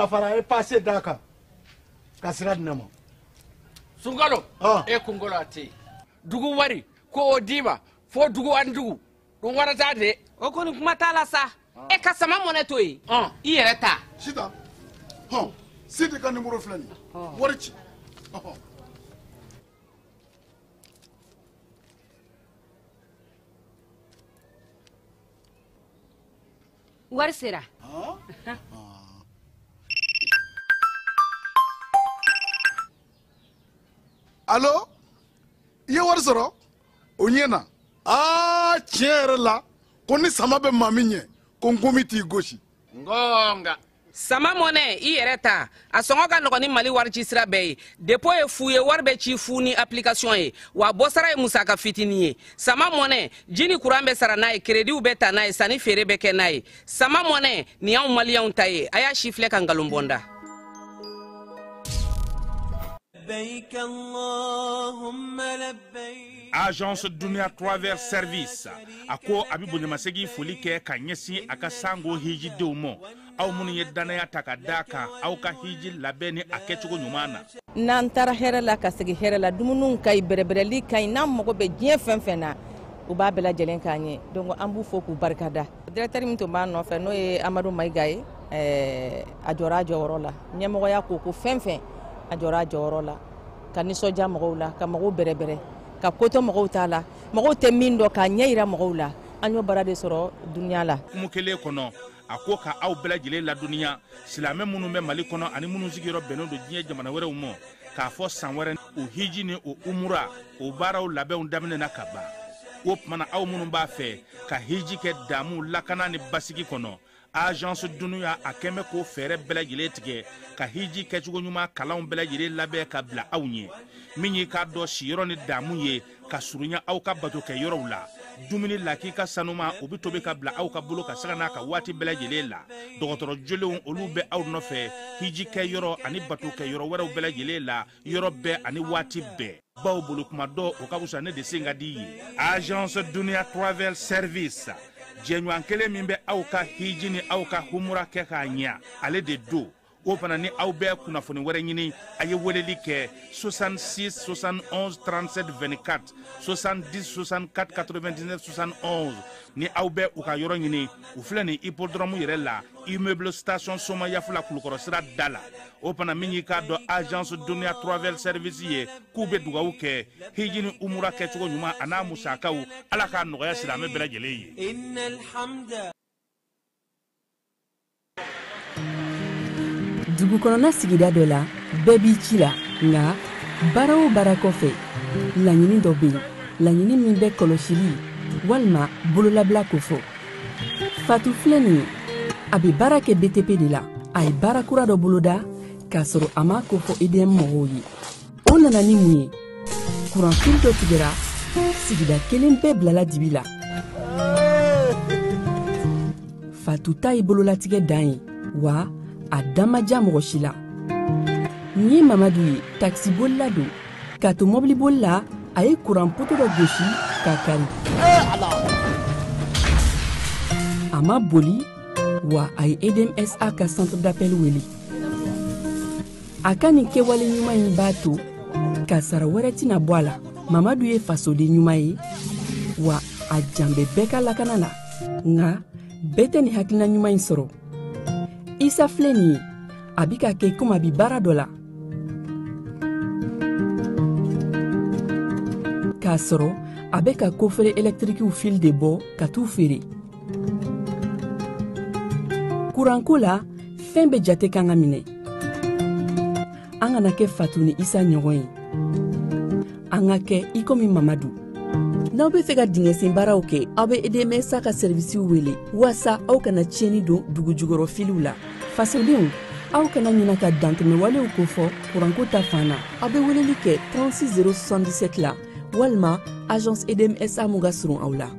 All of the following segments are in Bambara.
dafara a ye passe d'a kan ka sira di ne ma. Sunkalo e kunkolo a tɛ yen dugu wari ko o d'i ma fo dugu ani dugu dun wara t'a de. O kɔni kuma t'a la sa e ka sama mɔnɛ to yen i yɛrɛ ta. Sitan hɔn Sidi ka numéro filɛ nin ye wari ci. Wari sera. Allo i ye wari sɔrɔ o ɲɛna aa tiɲɛ yɛrɛ la ko ni sama bɛ maa min ɲɛ ko nkomi t'i gosi. Ngonga. Sama mɔnɛ i yɛrɛ ta a sɔngɔ ka nɔgɔn ni Mali wari ci sira bɛɛ ye dépôt ye fu ye wari bɛ ci fu ni application ye wa bɔsara ye musaka fitinin ye sama mɔnɛ ji ni kuran bɛ sara n'a ye créditw bɛ ta n'a ye sanni feere bɛ kɛ n'a ye sama mɔnɛ nin y'anw maliyɛnw ta ye a y'a si filɛ ka nkalon bɔ n da. Agence Dunia Travel Service a ko a bɛ bonyamasegin foli kɛ ka ɲɛsin a ka sango hijidenw ma aw minnu ye danaya ta ka d'a kan aw ka hiji labɛn ni a kɛcogo ɲuman na. N'an taara hɛrɛ la ka segin hɛrɛ la dumuniw ka ɲi bɛrɛbɛrɛli ka ɲi n'an mago bɛ diɲɛ fɛn fɛn na u b'a bɛɛ lajɛlen k'an ye donc an b'u fo k'u barikada. Directeur min tun b'an nɔfɛ n'o ye Amadu Mayiga ye a jɔra a jɔyɔrɔ la ɲɛmɔgɔya ko ko fɛn fɛn a jɔra a jɔyɔrɔ la ka nisɔndiya mɔgɔw la ka mɔgɔw bɛrɛbɛrɛ ka kotɔ mɔgɔw t'a la mɔgɔw tɛ min dɔn k'a ɲɛ yira mɔgɔw la an y'o baara de sɔrɔ dunuya la. Hukumu kelen kɔnɔ a ko ka aw bɛɛ lajɛlen ladɔnniya silamɛ minnu bɛ Mali kɔnɔ ani minnu sigiyɔrɔ bɛnnen don diɲɛ jamana wɛrɛw ma k'a fɔ san wɛrɛ o hiji ni o umura o baaraw labɛnw daminɛna ka ban o tuma na aw minnu b'a fɛ ka hiji kɛ damu lakana ni basigi kɔnɔ Agence Dunia a kɛn bɛ k'o fɛɛrɛ bɛɛ lajɛlen tigɛ ka hiji kɛcogo ɲuman kalanw bɛɛ lajɛlen labɛn ka bila aw ɲɛ min y'i k'a dɔn siyɔrɔ ni damu ye ka surunya aw ka batokɛyɔrɔw la dumuni lakika sanuma o bɛ tobi ka bila aw ka bolo ka sanga n'a ka waati bɛɛ lajɛlen la dɔgɔtɔrɔ jolenw olu bɛ aw nɔfɛ hiji kɛyɔrɔ ani batokɛyɔrɔ wɛrɛw bɛɛ lajɛlen la yɔrɔ bɛɛ ani waati bɛɛ baw bolo kuma dɔ o ka fisa ne de sen ka di ye. Agence Dunia Travel Service jɛɲɔgɔn kelen min bɛ aw ka hiji ni aw ka humura kɛ k'a ɲɛ ale de don o fana ni aw bɛ kunnafoni wɛrɛ ɲini a ye weleli kɛ 66 71 37 24 70 64 99 71 ni aw bɛ u ka yɔrɔ ɲini u filɛ nin hippodrome yɛrɛ la immeuble station Somayafula Kulukɔrɔ sira da la o fana min y'i k'a dɔn agence Dunia Travel Service ye k'u bɛ dugawu kɛ hiji ni umura kɛcogo ɲuman a n'a musakaw ala k'a nɔgɔya silamɛ bɛɛ lajɛlen ye. Dugu kɔnɔna sigida dɔ la bɛɛ b'i ci la nka baara o baara kɔfɛ laɲini dɔ bɛ yen laɲini min bɛ kɔlɔsili walima bololabila kofɔ Fatu filɛ nin ye a bɛ baara kɛ BTP de la a ye baara kura dɔ boloda k'a sɔrɔ a m'a kofɔ EDM mɔgɔw ye o nana ni mun ye kuranfili dɔ tigɛra sigida kelen bɛɛ bilala dibi la Fatu ta ye bololatigɛ dan ye wa a dan ma diya mɔgɔ si la nin ye Mamadu ye takisibolila don k'a to mɔbiliboli la a ye kuran poto dɔ gosi k'a kari a ma boli wa a ye EDMSA ka centre d'appel wele a ka nin kɛwale ɲuman in b'a to kasara wɛrɛ tɛna bɔ a la Mamadu ye fasoden ɲuman ye wa a jan bɛ bɛɛ ka lakana la nka bɛɛ tɛ nin hakilina ɲuman in sɔrɔ Isa filɛ nin ye a bɛ ka kɛ komi a bɛ baara dɔ la k'a sɔrɔ a bɛ ka kofere ɛlɛtirikiw fili de bɔ ka t'u feere kuranko la fɛn bɛɛ jate kan ka minɛ an kana kɛ Fatu ni Isa ɲɔgɔn ye an ka kɛ i komi Mamadu. N'aw bɛ fɛ ka dingɛsen baaraw kɛ aw bɛ EDMSA ka sɛrivisiw wele walasa aw kana tiɲɛni don dugu jukɔrɔ filiw la fasodenw aw kana ɲina ka dantɛmɛwalew kofɔ kuranko ta fan na aw bɛ weleli kɛ 36 077 la walima agence EDMSA mun ka surun aw la.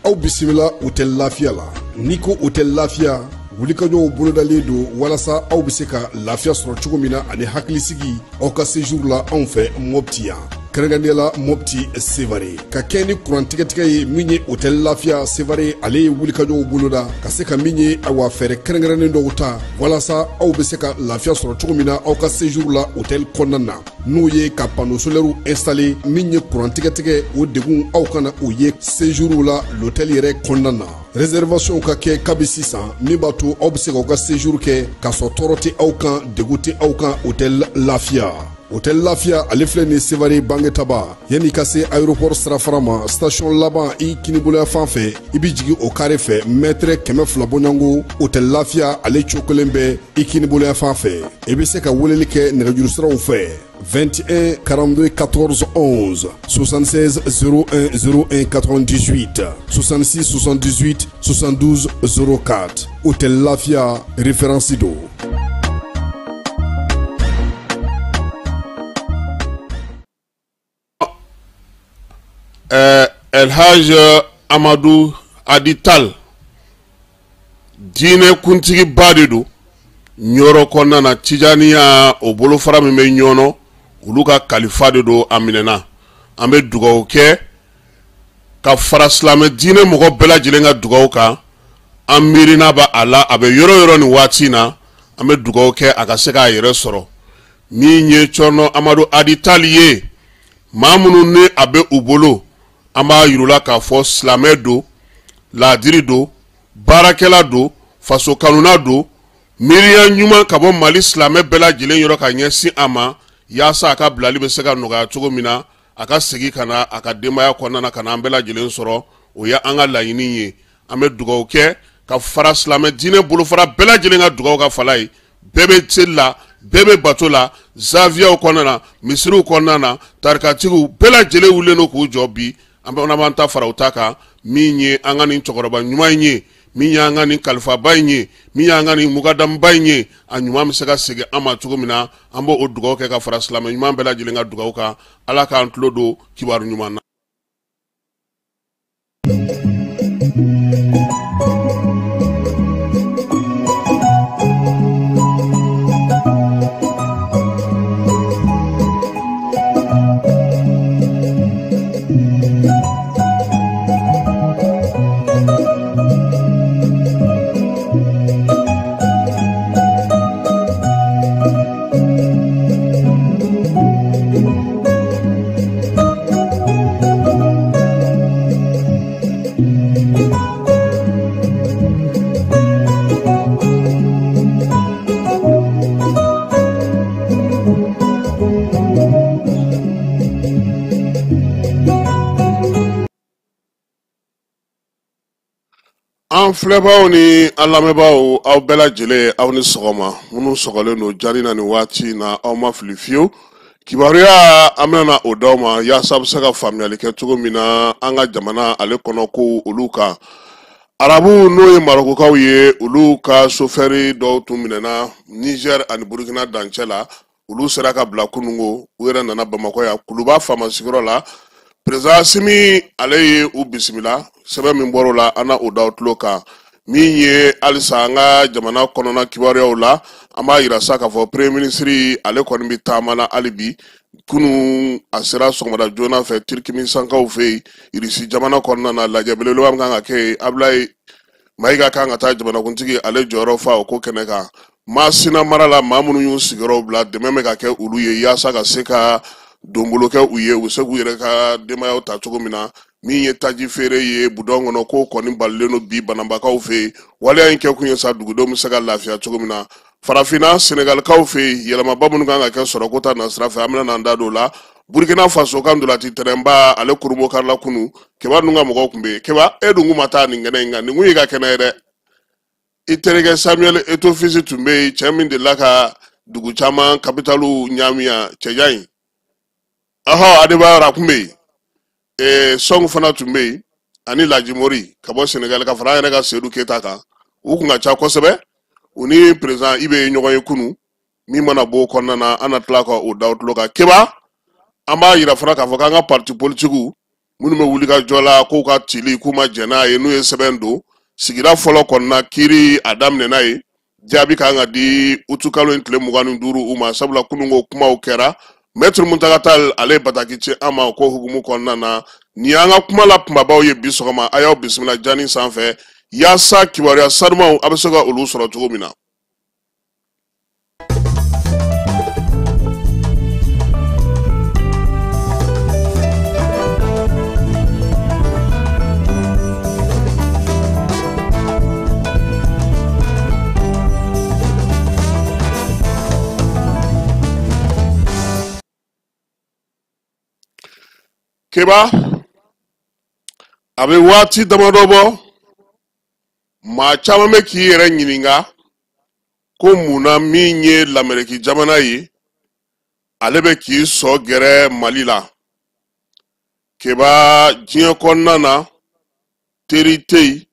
Aw bisimila hôtel Lafiya la. N'i ko hôtel Lafiya, Wulikajɔw bolodalen don walasa aw bɛ se ka lafiya sɔrɔ cogo min na ani hakilisigi aw ka séjour la anw fɛ Mopti yan. Kɛrɛnkɛrɛnnenya la Mopti Sevare ka kɛ ni kurantigɛtigɛ ye min ye hôtel Lafiya Sevare, ale ye wulikajɔw boloda ka se ka min ye awa fɛɛrɛ kɛrɛnkɛrɛnnen dɔw ta walasa aw bɛ se ka lafiya sɔrɔ cogo min na aw ka séjour la hôtel kɔnɔna na, n'o ye ka panneau solaire installé min ye kurantigɛtigɛ o degun aw kana o ye séjour la l'hôtel yɛrɛ kɔnɔna na. Réservation ka kɛ kabi sisan min b'a to aw bɛ se k'aw ka séjour kɛ k'a sɔrɔ tɔɔrɔ tɛ aw kan, degun tɛ aw kan hôtel Lafiya. Hôtel Lafiya ale filɛ nin Sevare Bangetaba, yanni ka se aéroport sirafara ma, station laban i kiniboloya fan fɛ, i bɛ jigin o carré fɛ mètre 200 bɔɲɔgɔnko. Hôtel Lafiya ale cogo kelen bɛ i kiniboloya fan fɛ. I bɛ se ka weleli kɛ nɛgɛjuru siraw fɛ: 21 42 14 11, 76 01 01 98, 66 78 72 04. Hôtel Lafia, référence do. El Hadj Amadou Hady Tall, diinɛ kuntigiba de don Ɲɔrɔ kɔnɔna na. Tijaniya o bolofara min bɛ Ɲɔnɔ, olu ka kalifa de don. A minɛna, an bɛ dugawu kɛ ka fara silamɛ diinɛ mɔgɔ bɛɛ lajɛlen ka dugawu kan. An miirina b'a a la, a bɛ yɔrɔ yɔrɔ nin waati in na, an bɛ dugawu kɛ a ka se k'a yɛrɛ sɔrɔ. Min ye Cɔrɔnɔ Amadu Hady Tall ye, maa minnu ni a bɛ u bolo, an b'a yir'u k'a fɔ silamɛ don, laadiri don, baarakɛla don, faso kanuna don. Miiriya ɲuman ka bɔ Mali silamɛ bɛɛ lajɛlen yɔrɔ ka ɲɛsin a ma yaasa a ka bilali bɛ se ka nɔgɔya cogo min na, a ka segin ka na a ka denbaya kɔnɔna na, ka na an bɛɛ lajɛlen sɔrɔ. O ye an ka laɲini ye. An bɛ dugawu kɛ ka fara silamɛ diinɛ bolofara bɛɛ lajɛlen ka dugawu ka fala ye. Bɛɛ bɛ seli la, bɛɛ bɛ bato la, zaviyaw kɔnɔna na, misiriw kɔnɔna na, tarikatigiw bɛɛ lajɛlen wulilen don k'u jɔ bi. An bɛ ta fara u ta kan. Min ye an ka nin cɛkɔrɔba ɲuman in ye, min y'an ka nin kalifaba in ye, min y'an ka nin mugadamuba in ye, a ɲuman bɛ se ka segin an ma cogo min na, an b'o o dugawu kɛ ka fara silamɛ ɲuman bɛɛ lajɛlen ka dugawu kan. Ala k'an tulo don kibaru ɲuman na. An filɛbaw ni an lamɛnbaaw, aw bɛɛ lajɛlen, aw ni sɔgɔma. Minnu sɔgɔlen don jani na nin waati in na, aw ma fili fiyewu. Kibaruya an bɛna o d'aw ma yaasa a bɛ se ka faamuyali kɛ cogo min na an ka jamana ale kɔnɔ ko olu kan. Arabu, n'o ye Marɔkukaw ye, olu ka sofɛri dɔw tun minɛna Niger ani Burukina dancɛ la. Olu sera ka bila kunungo, u yɛrɛ nana Bamakɔ yan Kuluba faama sigiyɔrɔ la. Président Assimi ale ye u bisimila. Sɛbɛn min bɔr'o la, an na o d'aw tulo kan. Min ye halisa an ka jamana kɔnɔna kibaruyaw la, an b'a yira sa k'a fɔ premier ministre ale kɔni bɛ taama na hali bi. Kunun a sera sɔgɔmada joona fɛ Tirikimisankaw fɛ yen, Irisi jamana kɔnɔna na. Lajɛ belebeleba min kan ka kɛ yen, Abulayi Mayiga kan ka taa jamanakuntigi ale jɔyɔrɔ fa o ko kɛnɛ kan. Masina mara la, maa minnu y'u sigiyɔrɔw bila, dɛmɛ bɛ ka kɛ olu ye yaasa ka se ka donbolo kɛ u ye, u bɛ se k'u yɛrɛ ka denbayaw ta cogo min na. Min ye taji feere ye budɔn kɔnɔ, k'o kɔni balilen don bi Banambakaw fɛ yen. Waleya in kɛkun ye sa dugudenw bɛ se ka lafiya cogo min na. Farafinna, Senegalikaw fɛ yen, yɛlɛmaba minnu kan ka kɛ sɔrɔko ta nasira fɛ, an bɛna n'an da don o la. Burkina Faso ka ntolaci tɛrɛnba ale kurunbon karila kunu. Keba dun ka mɔgɔw tun bɛ yen. Keba, e dun kun ma taa nin kɛnɛ in kan, nin kun y'i ka kɛnɛ ye dɛ. I terikɛ Samuel Eto'o Fils tun bɛ yen, cɛ min delila ka dugu caman kapitalu ɲaami yan, cɛjan in, ɔhɔ, Adebayor, a tun bɛ yen. Sɔngu fana tun bɛ yen ani Lajimori ka bɔ Senegal, ka fara an yɛrɛ ka Seydou Keita kan. U kun ka ca kosɛbɛ. U ni président Ibe ye ɲɔgɔn ye kunu. Min mana bɔ o kɔnɔna na, an na tila ka o da o tulo kan. Keba, an b'a yira fana k'a fɔ k'an ka parti politikiw minnu bɛ wuli ka jɔ la, k'u ka tili k'u ma jɛn n'a ye, n'u ye sɛbɛn don Sigida fɔlɔ kɔnɔna kiiri a daminɛna ye. Jaabi kan ka di utukalo in tile 25 u ma, sabula kununko kumaw kɛra. Maître Mountaga Tall ale bataki ci an ma o ko hukumu kɔnɔna na. Nin y'an ka kuma la kunbabaw ye bi sɔgɔma. A y'aw bisimila jani sanfɛ yaasa kibaruya sanumaw a bɛ se ka olu sɔrɔ cogo min na. Keba, a bɛ waati damadɔ bɔ, maa caman bɛ k'i yɛrɛ ɲininka ko mun na min ye Lameriki jamana ye, ale bɛ k'i sɔ gɛrɛ Mali la. Keba, diɲɛ kɔnɔna na, teri tɛ yen,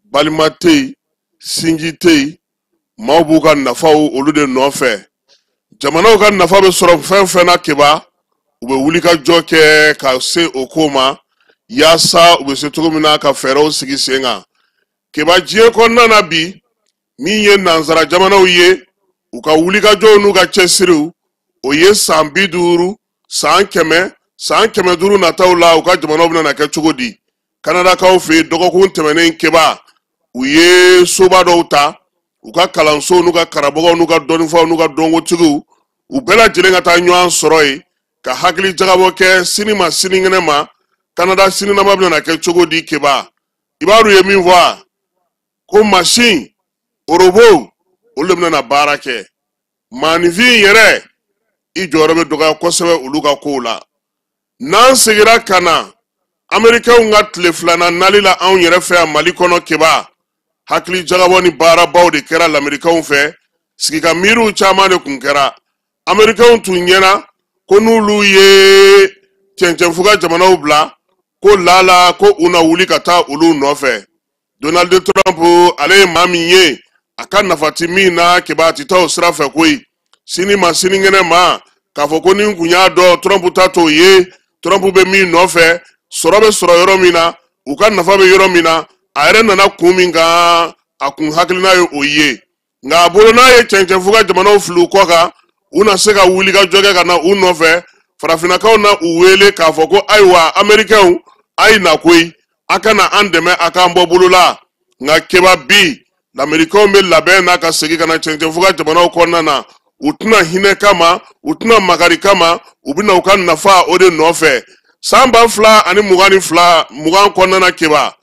balima tɛ yen, sinji tɛ yen, maaw b'u ka nafaw olu de nɔfɛ. Jamanaw ka nafa bɛ sɔrɔ fɛn fɛn na Keba, u bɛ wuli ka jɔ kɛ ka se o ko ma yaasa u bɛ se cogo min na ka fɛɛrɛw sigi sen kan. Keba, diɲɛ kɔnɔna na bi, min ye nansara jamanaw ye, u ka wulikajɔw n'u ka cɛsiriw, o ye san 50, san 100, san 500 nataw la u ka jamanaw bɛna kɛ cogo di. Kanadakaw fɛ yen dɔgɔkun tɛmɛnen Keba, u ye soba dɔw ta, u ka kalansow n'u ka karamɔgɔw n'u ka dɔnnifaw n'u ka dɔnkotigiw, u bɛɛ lajɛlen ka taa ɲɔgɔn sɔrɔ yen ka hakili jagabɔ kɛ sini ma sinikɛnɛ ma, Kanada sininama bɛna kɛ cogo di Keba. I b'a dɔn u ye min fɔ wa? Ko masin, orobo, olu de bɛna baara kɛ. Maaninfin yɛrɛ, i jɔyɔrɔ bɛ dɔgɔya kosɛbɛ olu ka kow la. N'an seginna ka na Amerikɛnw ka tile filanan nali la anw yɛrɛ fɛ yan Mali kɔnɔ Keba, hakili jagabɔ ni baarabaw de kɛra Lamerikɛnw fɛ, sigika miiriw caman de kun kɛra. Amerikɛnw tun ɲɛna ko n'olu ye cɛncɛnfuga jamanaw bila, ko lala ko u na wuli ka taa olu nɔfɛ. Donald Trump ale ye maa min ye, a ka nafa ti min na Keba, a ti taa o sira fɛ koyi. Sini ma sinikɛnɛ ma, k'a fɔ ko ni n kun y'a dɔn Trump ta t'o ye, Trump bɛ min nɔfɛ, sɔrɔ bɛ sɔrɔ yɔrɔ min na, u ka nafa bɛ yɔrɔ min na, a yɛrɛ nana kun min kan, a kun hakilina ye o ye. Nka a bolo n'a ye cɛncɛnfuga jamanaw fili u kɔ kan, u na se ka wuli ka jɔ kɛ ka na u nɔfɛ. Farafinnakaw na u wele k'a fɔ ko ayiwa Amerikɛnw, a ye na koyi, a ka na an dɛmɛ a k'an bɔ bolo la. Nka Keba bi, Lamerikɛnw bɛ labɛn na ka segin ka na cɛncɛnfuga jamanaw kɔnɔna na. U tɛna hinɛ kama, u tɛna makari kama, u bɛna u ka nafa o de nɔfɛ. San 2022 mugan kɔnɔna na Keba,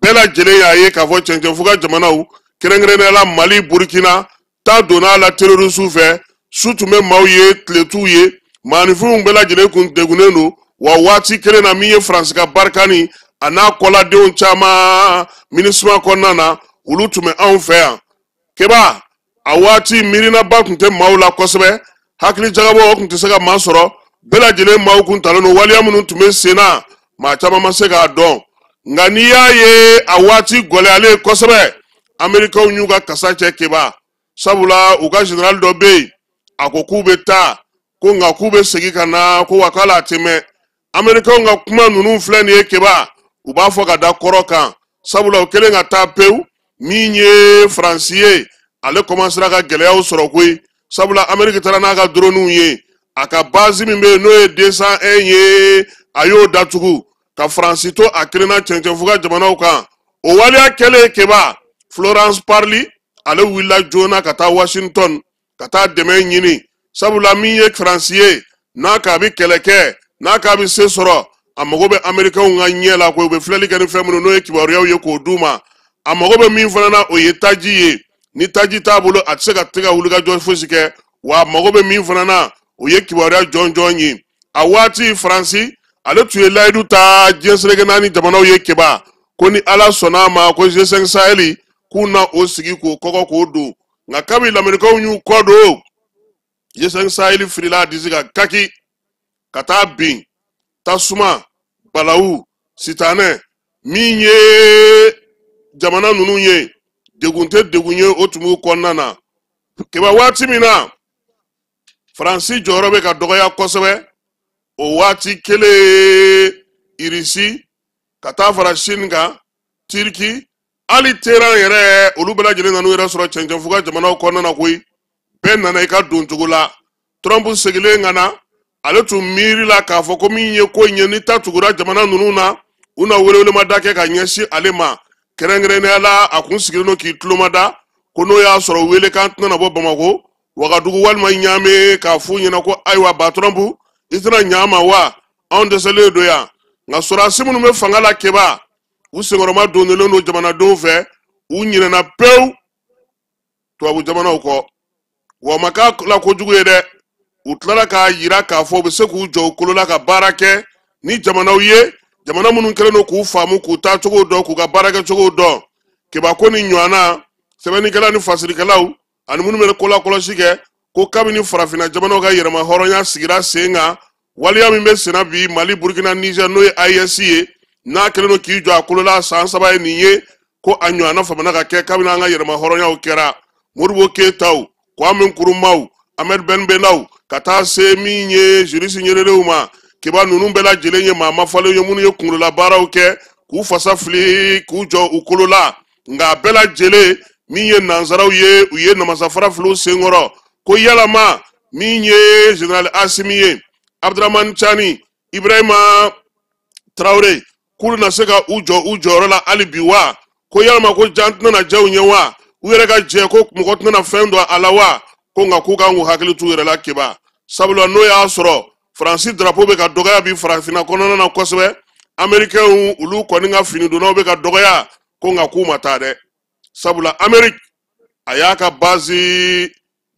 bɛɛ lajɛlen y'a ye k'a fɔ cɛncɛnfuga jamanaw, kɛrɛnkɛrɛnnenya la Mali, Burukina, ta donna a la terrorisiw fɛ. Su tun bɛ maaw ye, tile t'u ye, maaninfinw bɛɛ lajɛlen kun degunnen don. Wa waati kelen na min ye Faransi ka Barikani a n'a kɔladenw caman MINUSMA kɔnɔna na, olu tun bɛ anw fɛ yan. Keba, a waati miirinaba tun tɛ maaw la kosɛbɛ, hakili jagabɔ o tun tɛ se ka maa sɔrɔ, bɛɛ lajɛlen maaw kun talen don waleya minnu tun bɛ sen na, maa caman ma se k'a dɔn. Nka n'i y'a ye a waati gɛlɛyalen kosɛbɛ, Amerikɛnw y'u ka kasa cɛ Keba, sabula u ka général dɔ bɛ yen, a ko k'u bɛ taa, ko nka k'u bɛ segin ka na, ko wa k'ale a tɛ mɛn. Amerikɛnw ka kuma ninnu filɛ nin ye Keba, u b'a fɔ ka da kɔrɔ kan, sabula u kɛlen ka taa pewu, min ye Faransi ye, ale commencera ka gɛlɛyaw sɔrɔ koyi, sabula Ameriki taara n'a ka droniw ye, a ka base min bɛ yen n'o ye 201 ye, a y'o datugu ka Faransi to a kelen na cɛncɛnfuga jamanaw kan. O waleya kɛlen Keba, Florence Parly ale wulila joona ka taa Washington ka taa dɛmɛ ɲini, sabula min ye Faransi ye, n'a k'a bɛ kɛlɛ kɛ, n'a k'a bɛ se sɔrɔ, a mago bɛ Amerikɛnw ka ɲɛ la koyi, u bɛ filɛli kɛ ni fɛn minnu n'o ye kibaruyaw ye k'o d'u ma. A mago bɛ min fana na, o ye taji ye. Ni taji t'a bolo, a tɛ se ka tɛ ka wulikajɔ fosi kɛ. Wa a mago bɛ min fana na, o ye kibaruya jɔnjɔn ye. A waati Faransi ale tun ye layidu ta diɲɛ seleke naani jamanaw ye Keba, ko ni Ala sɔnna a ma ko G5 Sahel k'u na o sigi k'o kɔgɔ k'o don. Nka kabi Lamerikɛnw y'u kɔ don, G5 Sahel firila a disi kan kaki ka taa bin tasuma, balawu, sitanɛ min ye jamana ninnu ye, degun tɛ degun ye o tun b'u kɔnɔna na. Keba, waati min na Faransi jɔyɔrɔ bɛ ka dɔgɔya kosɛbɛ, o waati kelen Irisi ka taa fara Chine kan, Turki, Hali Teheran yɛrɛ olu bɛɛ lajɛlen nan'u yɛrɛ sɔrɔ cɛncɛnfuga jamanaw kɔnɔna na koyi. Bɛɛ nana i ka doncogo la. Trump segilen ka na, ale tun miiri la k'a fɔ ko min ye ko in ye, ni ta tugura jamana ninnu na, u na welewelemada kɛ ka ɲɛsin ale ma. Kɛrɛnkɛrɛnnenya la, a kun sigilen don k'i tulomada ko n'o y'a sɔrɔ welekan tɛna na bɔ Bamakɔ, Wagadugu walima Ɲame k'a f'u ɲɛna ko ayiwa ba Trump, i tɛna ɲa ma wa? Anw dɛsɛlen don yan. Nka sɔrɔdasi minnu bɛ fanga la Keba, u senkɔrɔma donnen don jamanadenw fɛ, u ɲinɛna pewu tubabu jamanaw kɔ. Wa ma k'a la kojugu ye dɛ, u tilara k'a yira k'a fɔ u bɛ se k'u jɔ u kolo la ka baara kɛ ni jamanaw ye, jamana minnu kɛlen don k'u faamu, k'u taacogo dɔn, k'u ka baarakɛcogo dɔn. Keba ko ni ɲɔgɔnna sɛbɛnnikɛla ni fasirikɛlaw ani minnu bɛ kolakɔlɔsi kɛ ko kabini farafinna jamanaw ka yɛrɛma hɔrɔnya sigira sen kan, waleya min bɛ senna bi Mali, Burkina, Niger, n'o ye AES ye, n'a kɛlen don k'i jɔ a kolo la san 3 ye nin ye, ko a ɲɔgɔnna famana ka kɛ kabini an ka yɛrɛma hɔrɔnyaw kɛra. Modibo Keyitaw, Kwame Nkrumahw, Ahmed Ben Bellaw, ka taa se min ye Julius Nyererew ma, Keba ninnu bɛɛ lajɛlen ye maa mafalenw ye minnu ye kunkololabaaraw kɛ k'u fasa fili k'u jɔ u kolo la. Nka a bɛɛ lajɛlen min ye nansaraw ye, u ye namasafara fili u senkɔrɔ ko yalama min ye Général Assimi ye, Abdramane Tiani, Ibrahima Traoré, k'olu na se ka u jɔ u jɔyɔrɔ la hali bi wa? Ko yalama ko jan tɛna na diya u ɲɛ wa? U yɛrɛ ka jɛ ko mɔgɔ tɛna na fɛn don a la wa? Ko nka k'u kan k'u hakili t'u yɛrɛ la Keba, sabula n'o y'a sɔrɔ Faransi drapeau bɛ ka dɔgɔya bi farafinna kɔnɔna na kosɛbɛ, Américains olu kɔni ka finidonnaw bɛ ka dɔgɔya, ko nka k'u ma taa dɛ, sabula Amérique a y'a ka base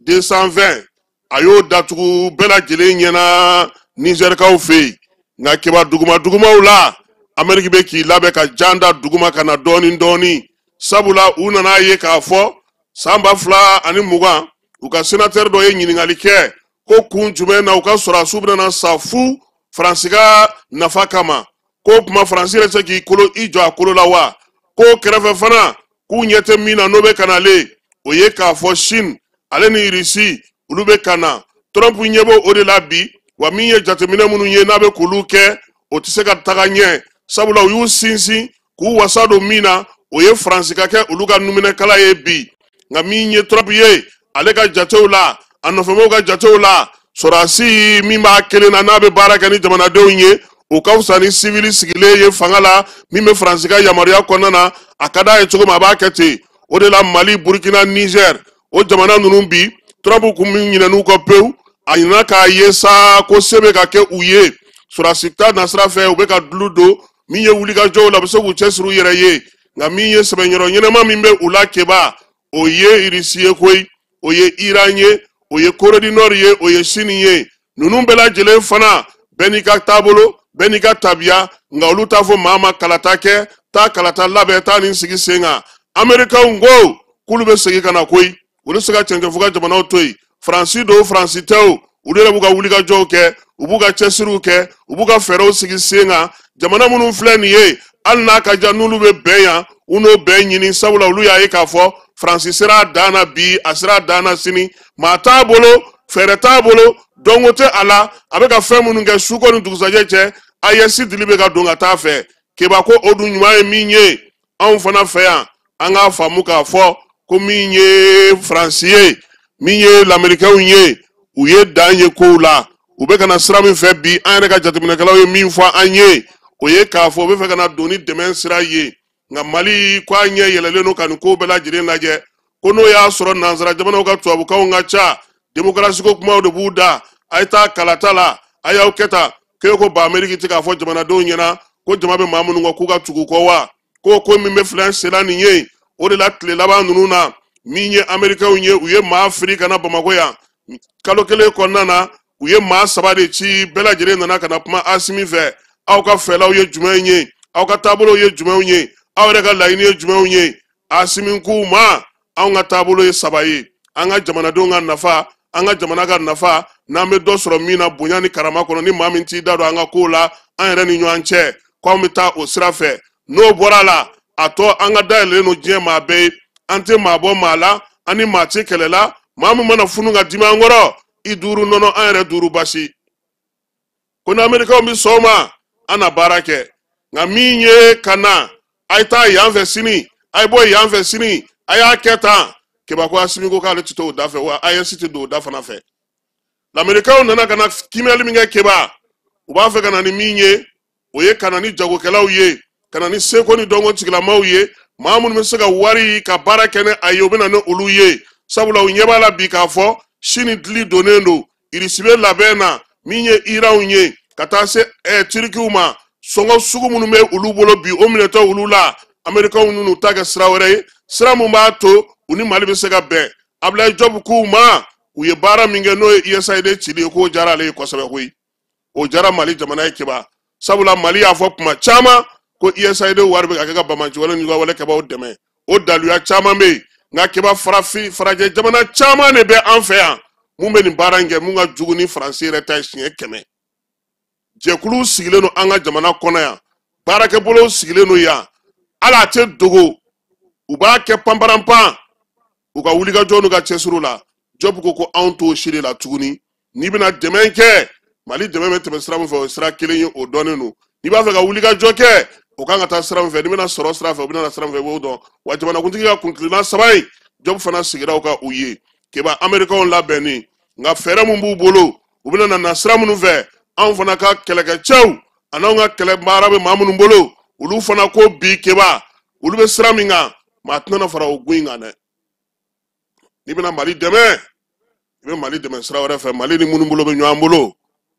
220 a y'o datugu bɛɛ lajɛlen ɲɛna Nizɛrikaw fɛ yen. Nka Keba duguma dugumaw la, Amérique bɛ k'i labɛn ka jan da duguma ka na dɔɔni dɔɔni, sabula u nana ye k'a fɔ san 2020 u ka sénateur dɔ ye ɲininkali kɛ ko kun jumɛn na u ka sɔrɔdasiw bɛna sa fu Faransi ka nafa kama, k'o tuma Faransi yɛrɛ se k'i kolo i jɔ a kolo la wa? K'o kɛrɛfɛ fana k'u ɲɛ tɛ min na n'o bɛ ka nalen, o ye k'a fɔ Chine ale ni Russie olu bɛ ka na. Trump ɲɛ b'o o de la bi, wa min ye jateminɛ minnu ye n'a bɛ k'olu kɛ, o tɛ se ka taga ɲɛ, sabula u y'u sinsin k'u wasa don min na, o ye Faransi ka kɛ olu ka numinɛkala ye bi. Nka min ye Trump ye, ale ka jatew la, a nɔfɛmɔgɔw ka jatew la, sɔrɔdasi min b'a kelen na n'a bɛ baara kɛ ni jamanadenw ye, o ka fisa ni sivili sigilen ye fanga la min bɛ Faransi ka yamaruya kɔnɔna na, a ka d'a ye cogo min a b'a kɛ ten. O de la Mali, Burkina, Niger, o jamana ninnu bi, Trump kun min ɲinɛn'u kɔ pewu, a ɲinɛna k'a ye sa ko se bɛ ka kɛ u ye sɔrɔdasi ta nasira fɛ, u bɛ ka dulu don min ye wulikajɔw la, u bɛ se k'u cɛsiri u yɛrɛ ye. Nka min ye sɛbɛnyɔrɔ ɲɛnama min bɛ u la Keba, o ye Irisi ye koyi, o ye Iran ye, o ye Corée du Nord ye, o ye Chine ye. Ninnu bɛɛ lajɛlen fana bɛɛ n'i ka taabolo, bɛɛ n'i ka tabiya, nka olu t'a fɔ maa ma kalata kɛ, taa kalata labɛn, taa nin sigi sen kan. Américains ko k'olu bɛ segin ka na koyi, olu se ka cɛncɛnfuga jamanaw to yen. Faransi don, Faransi tɛ o, olu yɛrɛ b'u ka wulikajɔw kɛ, u b'u ka cɛsiriw kɛ, u b'u ka fɛɛrɛw sigi sen kan. Jamana minnu filɛ nin ye, hali n'a ka jan n'olu bɛ bɛn yan, u n'o bɛn ɲini, sabula olu y'a ye k'a fɔ Faransi sera a dan na bi, a sera a dan na sini, maa t'a bolo, fɛɛrɛ t'a bolo, dɔnko tɛ a la, a bɛ ka fɛn minnu kɛ su ko ni dugusajɛ cɛ, AES dili bɛ ka don ka taa fɛ. Keba ko o dun ɲuman ye min ye, anw fana fɛ yan, an k'a faamu k'a fɔ ko min ye Faransi ye, min ye Lamerikɛnw ye, u ye dan ye kow la. U bɛ ka na sira min fɛ bi, an yɛrɛ ka jateminɛkɛlaw ye min fɔ an ye, o ye k'a fɔ u bɛ fɛ ka na don ni dɛmɛ sira ye. Nka Mali ko a ɲɛ yɛlɛlen don ka nin ko bɛɛ lajɛlen lajɛ, ko n'o y'a sɔrɔ nansara jamanaw ka tubabukanw ka ca, demokarasi ko kumaw de b'u da, a ye taa kalata la, a y'aw kɛ tan, k'e ko ba Ameriki tɛ k'a fɔ jamanadenw ɲɛna ko jama bɛ maa minnu kɔ k'u ka tugu u kɔ wa? Ko ko min bɛ filɛ senna nin ye, o de la tile laban ninnu na, min ye Amerikɛnw ye, u ye maa firi ka na Bamakɔ yan kalo kelen kɔnɔna na, u ye maa 3 de ci, bɛɛ lajɛlen nana ka na kuma Asimi fɛ. Aw ka fɛlaw ye jumɛn ye? Aw ka taabolow ye jumɛnw ye? Aw yɛrɛ ka laɲini ye jumɛnw ye? Asimi k'u ma, anw ka taabolo ye 3 ye, an ka jamanadenw ka nafa, an ka jamana ka nafa, n'an bɛ dɔ sɔrɔ min na bonya ni karama kɔnɔ, ni maa min t'i da don an ka kow la an yɛrɛ ni ɲɔgɔn cɛ, k'anw bɛ taa o sira fɛ. N'o bɔra la, a tɔ an ka dayɛlɛlen don diɲɛ maa bɛɛ ye, an tɛ maa bɔ maa la, an ni maa tɛ kɛlɛ la, maa min mana funu ka dimi an kɔrɔ, i duuru nɔnɔ, an yɛrɛ duuru basi. Ko ni Amerikaw bɛ sɔn o ma, an na baara kɛ. Nka min ye ka na, a ye taa yan fɛ sini, A ye bɔ yan fɛ sini, a y'a kɛ tan. Keba ko Asimi ko k'ale tɛ t'o da fɛ, wa AES tɛ don o da fana fɛ. Lamɛrikaw nana ka na kimɛli min kɛ Keba, u b'a fɛ ka na ni min ye, o ye ka na ni jagokɛlaw ye, ka na ni seko ni dɔnko tigilamaw ye, maa minnu bɛ se ka wari ka baara kɛ ni a ye, u bɛ na ni olu ye. Sabula u ɲɛ b'a la bi k'a fɔ sini dili donnen don, Irisi bɛ labɛn na, min ye Iranw ye, ka taa se Tirikiw ma, sɔngɔ sugu minnu bɛ olu bolo bi, o minɛtɔ olu la, Amerikaw ninnu ta kɛ sira wɛrɛ ye, sira mun b'a to u ni Mali bɛ se ka bɛn. Abdoulaye Diop k'u ma, u ye baara min kɛ n'o ye USAID cili ye, k'o diyara ale ye kosɛbɛ koyi. O diyara Mali jamana ye Keba. Sabula Mali y'a fɔ kuma caman ko USAID wari bɛ ka kɛ ka banbaanciwale ni wale kɛbaaw dɛmɛ. O daluya caman bɛ yen, nka Keba farajɛ jamana caman de bɛ an fɛ yan mun bɛ nin baara in kɛ, mun ka jugu ni Faransi yɛrɛ ta ye siɲɛ 100. Jɛkuluw sigilen don an ka jamana kɔnɔ yan, baarakɛbolow sigilen don yan, hali a tɛ dogo, u b'a kɛ panparanpan u ka wulikajɔ n'u ka cɛsiriw la. Diop ko anw t'o si de la tuguni. N'i bɛna dɛmɛ kɛ, Mali dɛmɛ bɛ tɛmɛ sira min fɛ, o ye sira kelen ye, o dɔnnen don. N'i b'a fɛ ka wulikajɔ kɛ, o kan ka taa sira min fɛ, n'i bɛna sɔrɔ sira fɛ, o bɛna sira min fɛ, i b'o dɔn. Wa jamanakuntigi ka kuntilenna 3 in, Diop fana sigira o kan u ye. Keba Amerikaw labɛnni, nka fɛɛrɛ mun b'u bolo, u bɛna na sira minnu fɛ, anw fana ka kɛlɛkɛcɛw an'anw ka kɛlɛ baara bɛ maa minnu bolo, olu fana ko bi Keba, olu bɛ sira min kan, maa tɛna fara o gun in kan dɛ. N'i bɛna Mali dɛmɛ, i bɛ Mali dɛmɛ sira wɛrɛ fɛ. Mali ni minnu bolo bɛ ɲɔgɔn bolo,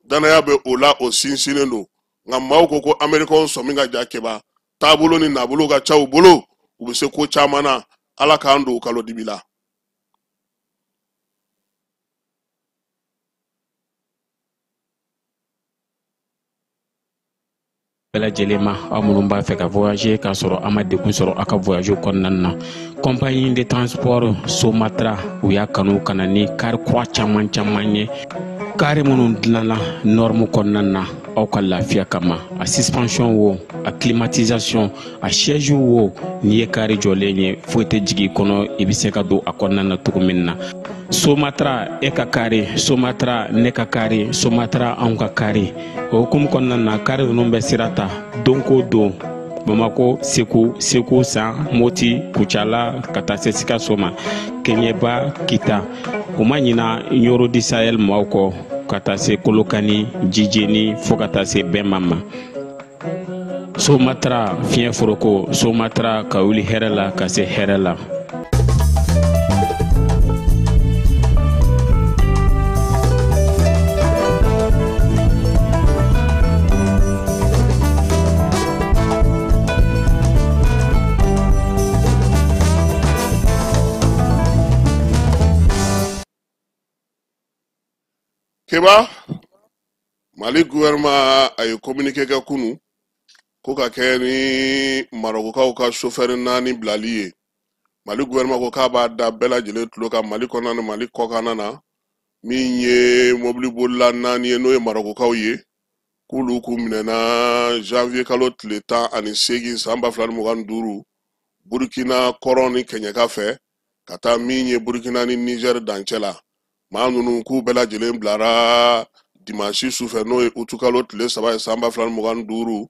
danaya bɛ o la, o sinsinnen don. Nka maaw ko ko Amerikaw sɔmi ka ja Keba, taabolo ni nabolo ka ca u bolo, u bɛ se ko caman na. Ala k'an don kalo dibi la. Bɛɛ lajɛlen ma, aw minnu b'a fɛ ka voyager k'a sɔrɔ a ma degun sɔrɔ aw ka voyage kɔnɔna na, compagnie de transport Somatra u y'a kanu ka na ni kari kura caman caman ye, kari minnu dilanna norme kɔnɔna na aw ka lafiya kama. A suspension wo, a climatisation, a siège wo, n'i ye kari jɔlen ye foyi tɛ jigin i kɔnɔ, i bɛ se ka don a kɔnɔna na cogo min na. Somatra e ka kari, Somatra ne ka kari, Somatra anw ka kari. O hukumu kɔnɔna na, kari ninnu bɛ sira ta don ko don, Bamako, Segu, Segu San, Moti, Kucala ka taa se Sikaso ma, Keɲeba, Kita. U ma ɲina Ɲoro di Sahel maaw kɔ ka taa se Kolokani, Jijeni fo ka taa se Bɛnma ma. Somatra fiɲɛ foroko, Somatra ka wuli hɛrɛ la ka se hɛrɛ la. Keba, Mali gouvernement a ye communiqué kɛ kunu ko ka kɛ ni Marɔkukaw ka chauffeur 4 bilali ye. Mali gouvernement ko k'a b'a da bɛɛ lajɛlen tulo kan Mali kɔnɔna ni Mali kɔkanna na, min ye mobili bolila 4 ye n'o ye Marɔkukaw ye, k'olu k'u minɛna janvier kalo tile 18 san 2025 Burkina kɔrɔn ni kɛɲɛka fɛ ka taa min ye Burkina ni Niger dancɛ la. Maa ninnu k'u bɛɛ lajɛlen bilara dimanche sufɛ n'o ye utukalo tile 3 ye san 2025.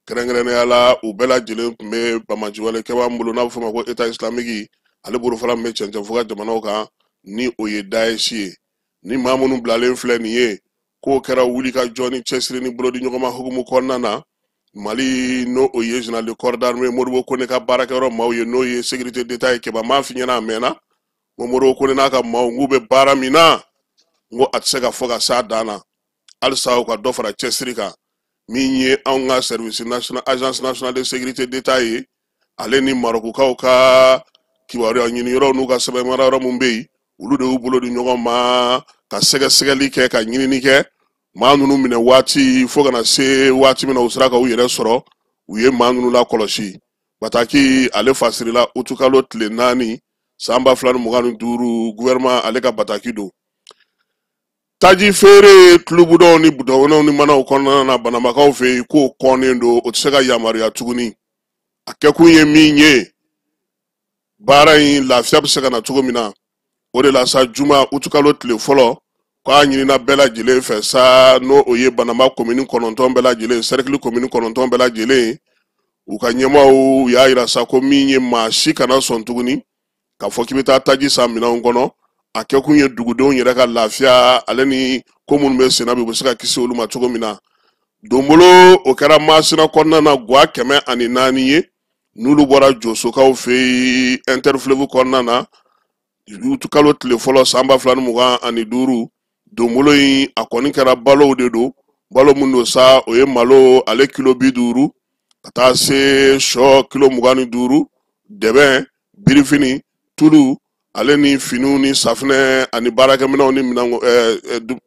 Kɛrɛnkɛrɛnnenya la, u bɛɛ lajɛlen tun bɛ banbaanciwale kɛbaa min bolo n'a bɛ f'o ma ko État islamique, ale bolofara min bɛ cɛncɛn fo ka jamanaw kan ni o ye Daesh ye. Ni maa minnu bilalen filɛ nin ye, k'o kɛra wulikajɔ ni cɛsiri ni bolodiɲɔgɔnma hukumu kɔnɔna na. Mali n'o o ye général de corps d'armée Modibo Kone ka baarakɛyɔrɔ maaw ye n'o ye sécurité d'État ye. Keba m'a f'i ɲɛna a mɛnna ko Modibo Kone n'a ka maaw k'u bɛ baara min na, n ko a tɛ se ka fɔ ka s'a dan na. Halisa u ka dɔ fara cɛsiri kan. Min ye anw ka service national, agence nationale de sécurité d'État ye, ale ni Marɔkukaw ka kibaruya ɲiniyɔrɔ n'u ka sɛbɛn mara yɔrɔ mun bɛ yen, olu de y'u bolo di ɲɔgɔn ma ka sɛgɛsɛgɛli kɛ, ka ɲinini kɛ. Maa ninnu minɛ waati fo ka na se waati min na u sera ka u yɛrɛ sɔrɔ, u ye maa ninnu lakɔlɔsi. Bataki ale fasirila utukalo tile 4 san 2025, gouvernement ale ka bataki don. Taji feere tulubudɔw ni budɔnw ni manaw kɔnɔna na Banamakaw fɛ yen, k'o kɔnnen don, o tɛ se ka yamaruya tuguni. A kɛkun ye min ye, baara in lafiya bɛ se ka na cogo min na, o de la sa juma utukalo tile fɔlɔ k'a ɲinina bɛɛ lajɛlen fɛ sa, n'o o ye Banama komini 9 bɛɛ lajɛlen, sɛrikili komini 9 bɛɛ lajɛlen, U ka ɲɛmaaw y'a yira sa ko min ye maa si kana sɔn tuguni k'a fɔ k'i bɛ taa taji san minɛnw kɔnɔ. A kɛkun ye dugudenw yɛrɛ ka lafiya, ale ni ko minnu bɛ senna bi, u bɛ se ka kisi olu ma cogo min na. Donbolo o kɛra Masina kɔnɔna na, guwa 104 ye, n'olu bɔra Josokaw fɛ yen Interfleuve kɔnɔna na, kalo tile fɔlɔ san 2025. Donbolo in a kɔni kɛra balow de don, balo min don sa, o ye malo ale kilo 50, ka taa se sɔ kilo 25, dɛbɛn, birifini, tulu, ale ni finiw ni safinɛ ani baarakɛminɛnw ni minɛn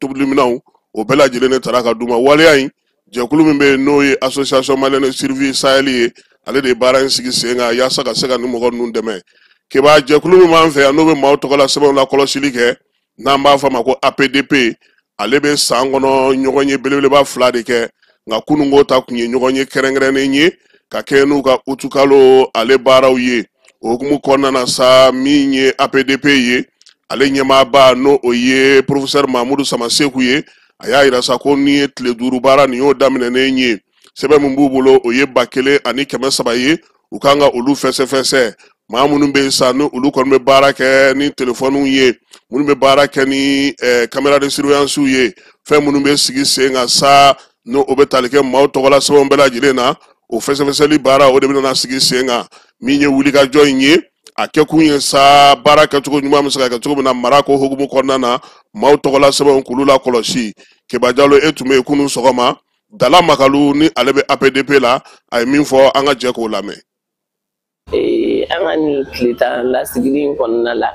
tobiliminɛnw, o bɛɛ lajɛlen de taara ka d'u ma. Waleya in, jɛkulu min bɛ yen n'o ye Association malienne de survie Sahel ye, ale de ye baara in sigi sen kan yaasa ka se ka nin mɔgɔ ninnu dɛmɛ. Keba, jɛkulu min b'an fɛ yan n'o bɛ maaw tɔgɔla sɛbɛnw la kɔlɔsili kɛ, n'an b'a fɔ a ma ko APDP, ale bɛ san kɔnɔ ɲɔgɔn ye belebeleba 2 de kɛ, nka kununko ta kun ye ɲɔgɔn ye kɛrɛnkɛrɛnnen ye ka kɛ n'u ka utukalo ale baaraw ye. O hukumu kɔnɔna na sa, min ye APDP ye, ale ɲɛmaaba n'o o ye professeur Mamudu Samaseku ye, a y'a yira sa ko ni ye tile 5 baara nin y'o daminɛnen ye. Sɛbɛn min b'u bolo, o ye 1300 ye, u kan ka olu fɛsɛfɛsɛ. Maa minnu bɛ yen sa, ni olu kɔni bɛ baara kɛ ni telefɔniw ye, minnu bɛ baara kɛ ni caméra de surveillance ye, fɛn minnu bɛ sigi sen kan sa, n'o o bɛ tali kɛ maaw tɔgɔla sɛbɛnw bɛɛ lajɛlen na, o fɛsɛfɛsɛli baara o de bɛna sigi sen kan. Min ye wulikajɔ in ye, a kɛkun ye sa baara kɛcogo ɲuman bɛ se ka kɛ cogo min na mara ko hukumu kɔnɔna na, maaw tɔgɔla sɛbɛnw k'olu lakɔlɔsi. Keba Jalo, e tun bɛ yen kunun sɔgɔma. Dala Makalu ni ale bɛ APDP la, a ye min fɔ, an ka jɛ k'o lamɛn. An ka nin tile 10 lasigili in kɔnɔna la,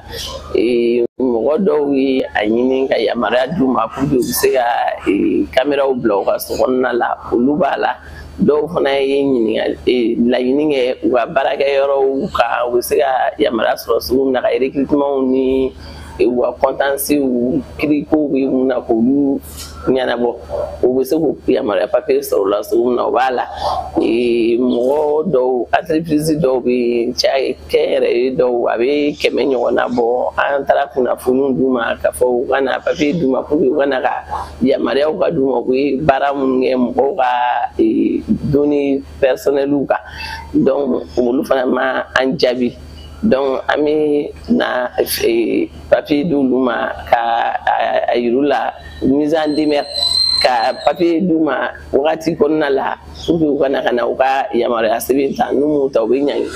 mɔgɔ dɔw ye a ɲini ka yamaruya d'u ma pour que u bɛ se ka kameraw bila u ka so kɔnɔna la, olu b'a la. Dɔw fana ye ɲininkali laɲini kɛ u ka baarakɛyɔrɔw kan, u bɛ se ka yamaruya sɔrɔ cogo min na ka recrutementw ni u ka kɔntansiw kirikow bɛ mun na k'olu ɲɛnabɔ, u bɛ se k'u yamaruya papiye sɔrɔ o la cogo min na, o b'a la. Mɔgɔ dɔw, entreprise dɔw bɛ yen, kɛnyɛrɛye dɔw, a bɛ 100 ɲɔgɔnna bɔ. An taara kunnafoniw d'u ma k'a fɔ u ka na papiye d'u ma pour que u ka na ka yamaruyaw ka d'u ma, u bɛ baara minnu kɛ mɔgɔw ka données personnelles kan. Donc olu fana ma an jaabi. Donc an bɛ na papiye d'olu ma ka a yir'u la, mise en demeure, ka papiye d'u ma wagati kɔnɔna la pour que u ka na ka na u ka yamaruya sɛbɛn ta. N'u m'u ta, u bɛ ɲangi.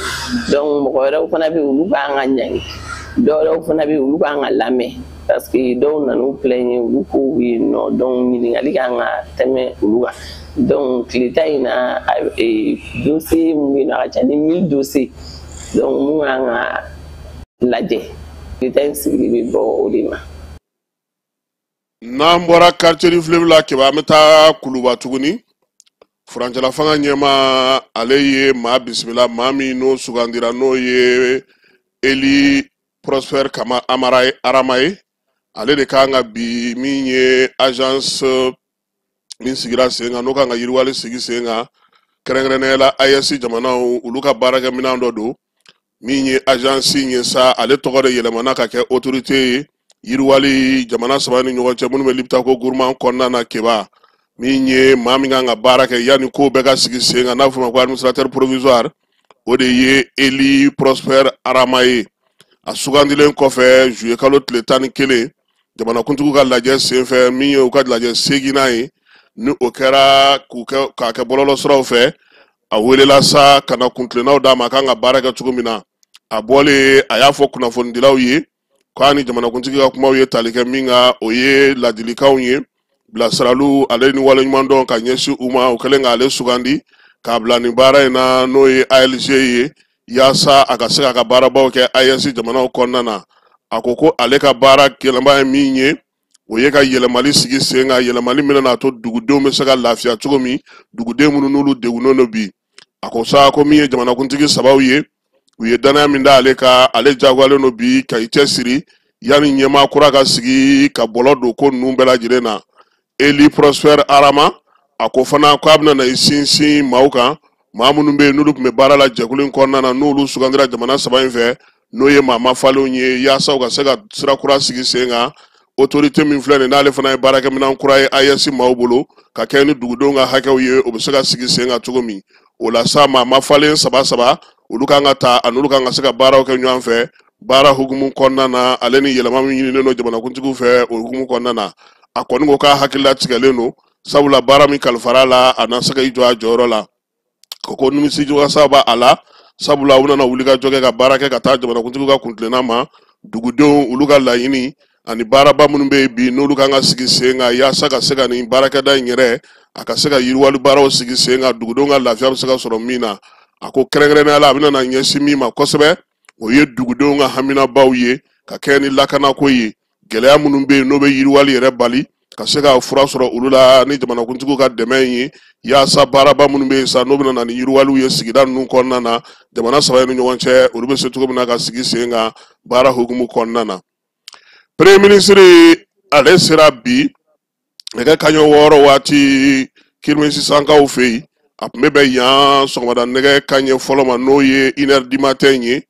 Donc mɔgɔ wɛrɛw fana bɛ yen, olu k'an ka ɲangi. Dɔw wɛrɛw fana bɛ yen, olu k'an ka lamɛn parce que dɔw nan'u plaigner, olu kow bɛ yen nɔ. Donc ɲininkali kan ka tɛmɛ olu kan. Donc tile 10 in na, dossier min bɛ yen nɔ, a ka ca ni 1000 dossiers. Donc mun kan ka lajɛ, tile 10 in sigili bɛ bɔ o de ma. N'an bɔra quartier du fleuve la, Keba, an bɛ taa Kuluba tuguni. Furancɛla fanga ɲɛmaa, ale ye maa bisimila, maa min n'o sugandira, n'o ye Eli Prosper Kama Amara ye, Arama ye. Ale de kan ka bi min ye agence min sigira sen kan, n'o kan ka yiriwali sigi sen kan, kɛrɛnkɛrɛnnenya la AES jamanaw olu ka baarakɛminɛn dɔ don. Min ye agence in ye sa, ale tɔgɔ de yɛlɛmana ka kɛ autorité ye yiriwali jamana 3 ni ɲɔgɔn cɛ minnu bɛ Liptako Gourma kɔnɔna na. Keba, min ye maa min kan ka baara kɛ yanni ko bɛɛ ka sigi sen kan, n'a fɔ ma ko administrateur provisoire, o de ye Eli Prosper Arama ye. A sugandilen kɔfɛ juillet kalo tile 11, jamanakuntigiw ka lajɛ senfɛ, min ye u ka lajɛ 8nan ye, ni o kɛra k'u kɛ k'a kɛ bɔlɔlɔsiraw fɛ, a welela sa ka na kuntilennaw d'a ma a kan ka baara kɛ cogo min na. A bɔlen, a y'a fɔ kunnafonidilaw ye k'a ni jamanakuntigi ka kumaw ye tali kɛ min kan, o ye ladilikanw ye, bilasiraliw, ale ni waleɲumandɔn ka ɲɛsin u ma, u kɛlen k'ale sugandi k'a bila nin baara in na, n'o ye ALG ye, yaasa a ka se k'a ka baarabaw kɛ AES jamanaw kɔnɔna na. A ko ko ale ka baara gɛlɛnba ye min ye, o ye ka yɛlɛmali sigi sen kan, yɛlɛmali min n'a to dugudenw bɛ se ka lafiya cogo min, duguden minnu n'olu degunnen don bi. A ko sa ko min ye jamanakuntigi sabaw ye, u ye danaya min da ale kan, ale jagoyalen don bi ka i cɛsiri yanni ɲɛmaa kura ka sigi ka bɔlɔ don ko ninnu bɛɛ lajɛlen na. Eli Prosper Arama, a ko fana k'a bɛna na i sinsin maaw kan, maa minnu bɛ yen n'olu tun bɛ baara la jɛkulu in kɔnɔna na, n'olu sugandira jamana 3 in fɛ, n'o ye maa mafalenw ye, yaasa u ka se ka sira kura sigi sen kan. Autorité min filɛ nin n'ale fana ye baarakɛminɛn kura ye AES maaw bolo ka kɛ ni dugudenw ka hakɛw ye, o bɛ se ka sigi sen kan cogo min. O la sa, maa mafalen saba saba olu kan ka ta, ani olu kan ka se ka baaraw kɛ ɲɔgɔn fɛ baara hukumu kɔnɔna na, ale ni yɛlɛma min ɲininen don jamanakuntigiw fɛ o hukumu kɔnɔna na. A kɔni ko k'a hakilila tigɛlen don, sabula baara min kalifara la, a na se ka i jɔ a jɔyɔrɔ la. Ko nimisiwasa b'a a la, sabula u nana wulikajɔ kɛ ka baara kɛ ka taa jamanakuntigiw ka kuntilenna ma, dugudenw olu ka laɲini ani baaraba minnu bɛ yen bi n'olu kan ka sigi sen kan yaasa ka se ka nin baarakɛda in yɛrɛ a ka se ka yiriwali baaraw sigi sen kan, dugudenw ka lafiya bɛ se ka sɔrɔ min na. A ko kɛrɛnkɛrɛnnenya la, a bɛna na ɲɛsin min ma kosɛbɛ, o ye dugudenw ka haminabaw ye ka kɛ ni lakanako ye, gɛlɛya minnu bɛ yen n'o bɛ yiriwali yɛrɛ bali, ka se ka fura sɔrɔ olu la ni jamanakuntigiw ka dɛmɛ ye, yaasa baaraba minnu bɛ yen sa n'o bɛna na ni yiriwaliw ye sigida ninnu kɔnɔna na, jamana saba ni ɲɔgɔn cɛ, olu bɛ se cogo min na ka sigi sen kan baara hukumu kɔnɔna na. Premier ministre ale sera bi nɛgɛ kanɲɛ 6 waati Kirmisisankaw fɛ yen. A tun bɛ bɛn yan sɔgɔmada nɛgɛ kanɲɛ fɔlɔ ma, n'o ye 1h du matin ye,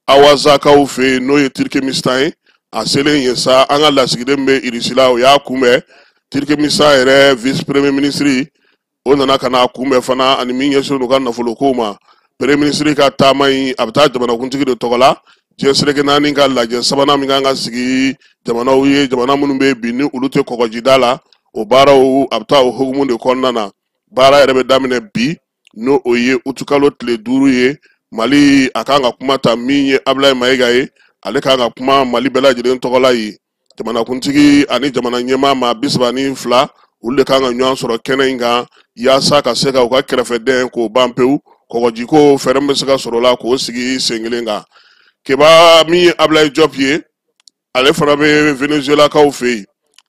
Awazakaw fɛ yen, n'o ye Turkménistan ye. A selen yen sa, an ka lasigiden bɛ Irisila, o y'a kunbɛn. Turkménistan yɛrɛ vice premier ministre o nana ka n'a kunbɛn fana, ani min ɲɛsinnen don u ka nafolokow ma. Premier ministre ka taama in, a bɛ taa jamanakuntigi de tɔgɔ la diɲɛ seleke naani ka lajɛ sabanan min kan ka sigi jamanaw ye, jamana minnu bɛ bi ni olu tɛ kɔgɔjida la, o baaraw a bɛ taa o hukumu de kɔnɔna na. Baara yɛrɛ bɛ daminɛ bi, n'o o ye utukalo tile 5 ye. Mali a kan ka kuma ta min ye Abulaye Mayiga ye, ale kan ka kuma Mali bɛɛ lajɛlen tɔgɔ la yen. Jamanakuntigi ani jamana ɲɛmaa maa 32 olu de kan ka ɲɔgɔn sɔrɔ kɛnɛ in kan yaasa ka se ka u ka kɛrɛfɛdɛn k'o ban pewu, kɔgɔjiko fɛɛrɛ min bɛ se ka sɔrɔ o la k'o sigi sen kelen kan. Keba min ye Abulaye Diop ye, ale fana bɛ Venezuelakaw fɛ yen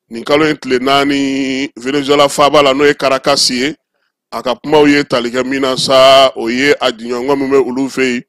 nin kalo in tile 4 Venezuela faaba la, n'o ye Caracas ye. A ka kumaw ye tali kɛ min na sa, o ye a jɛɲɔgɔn min bɛ olu fɛ yen,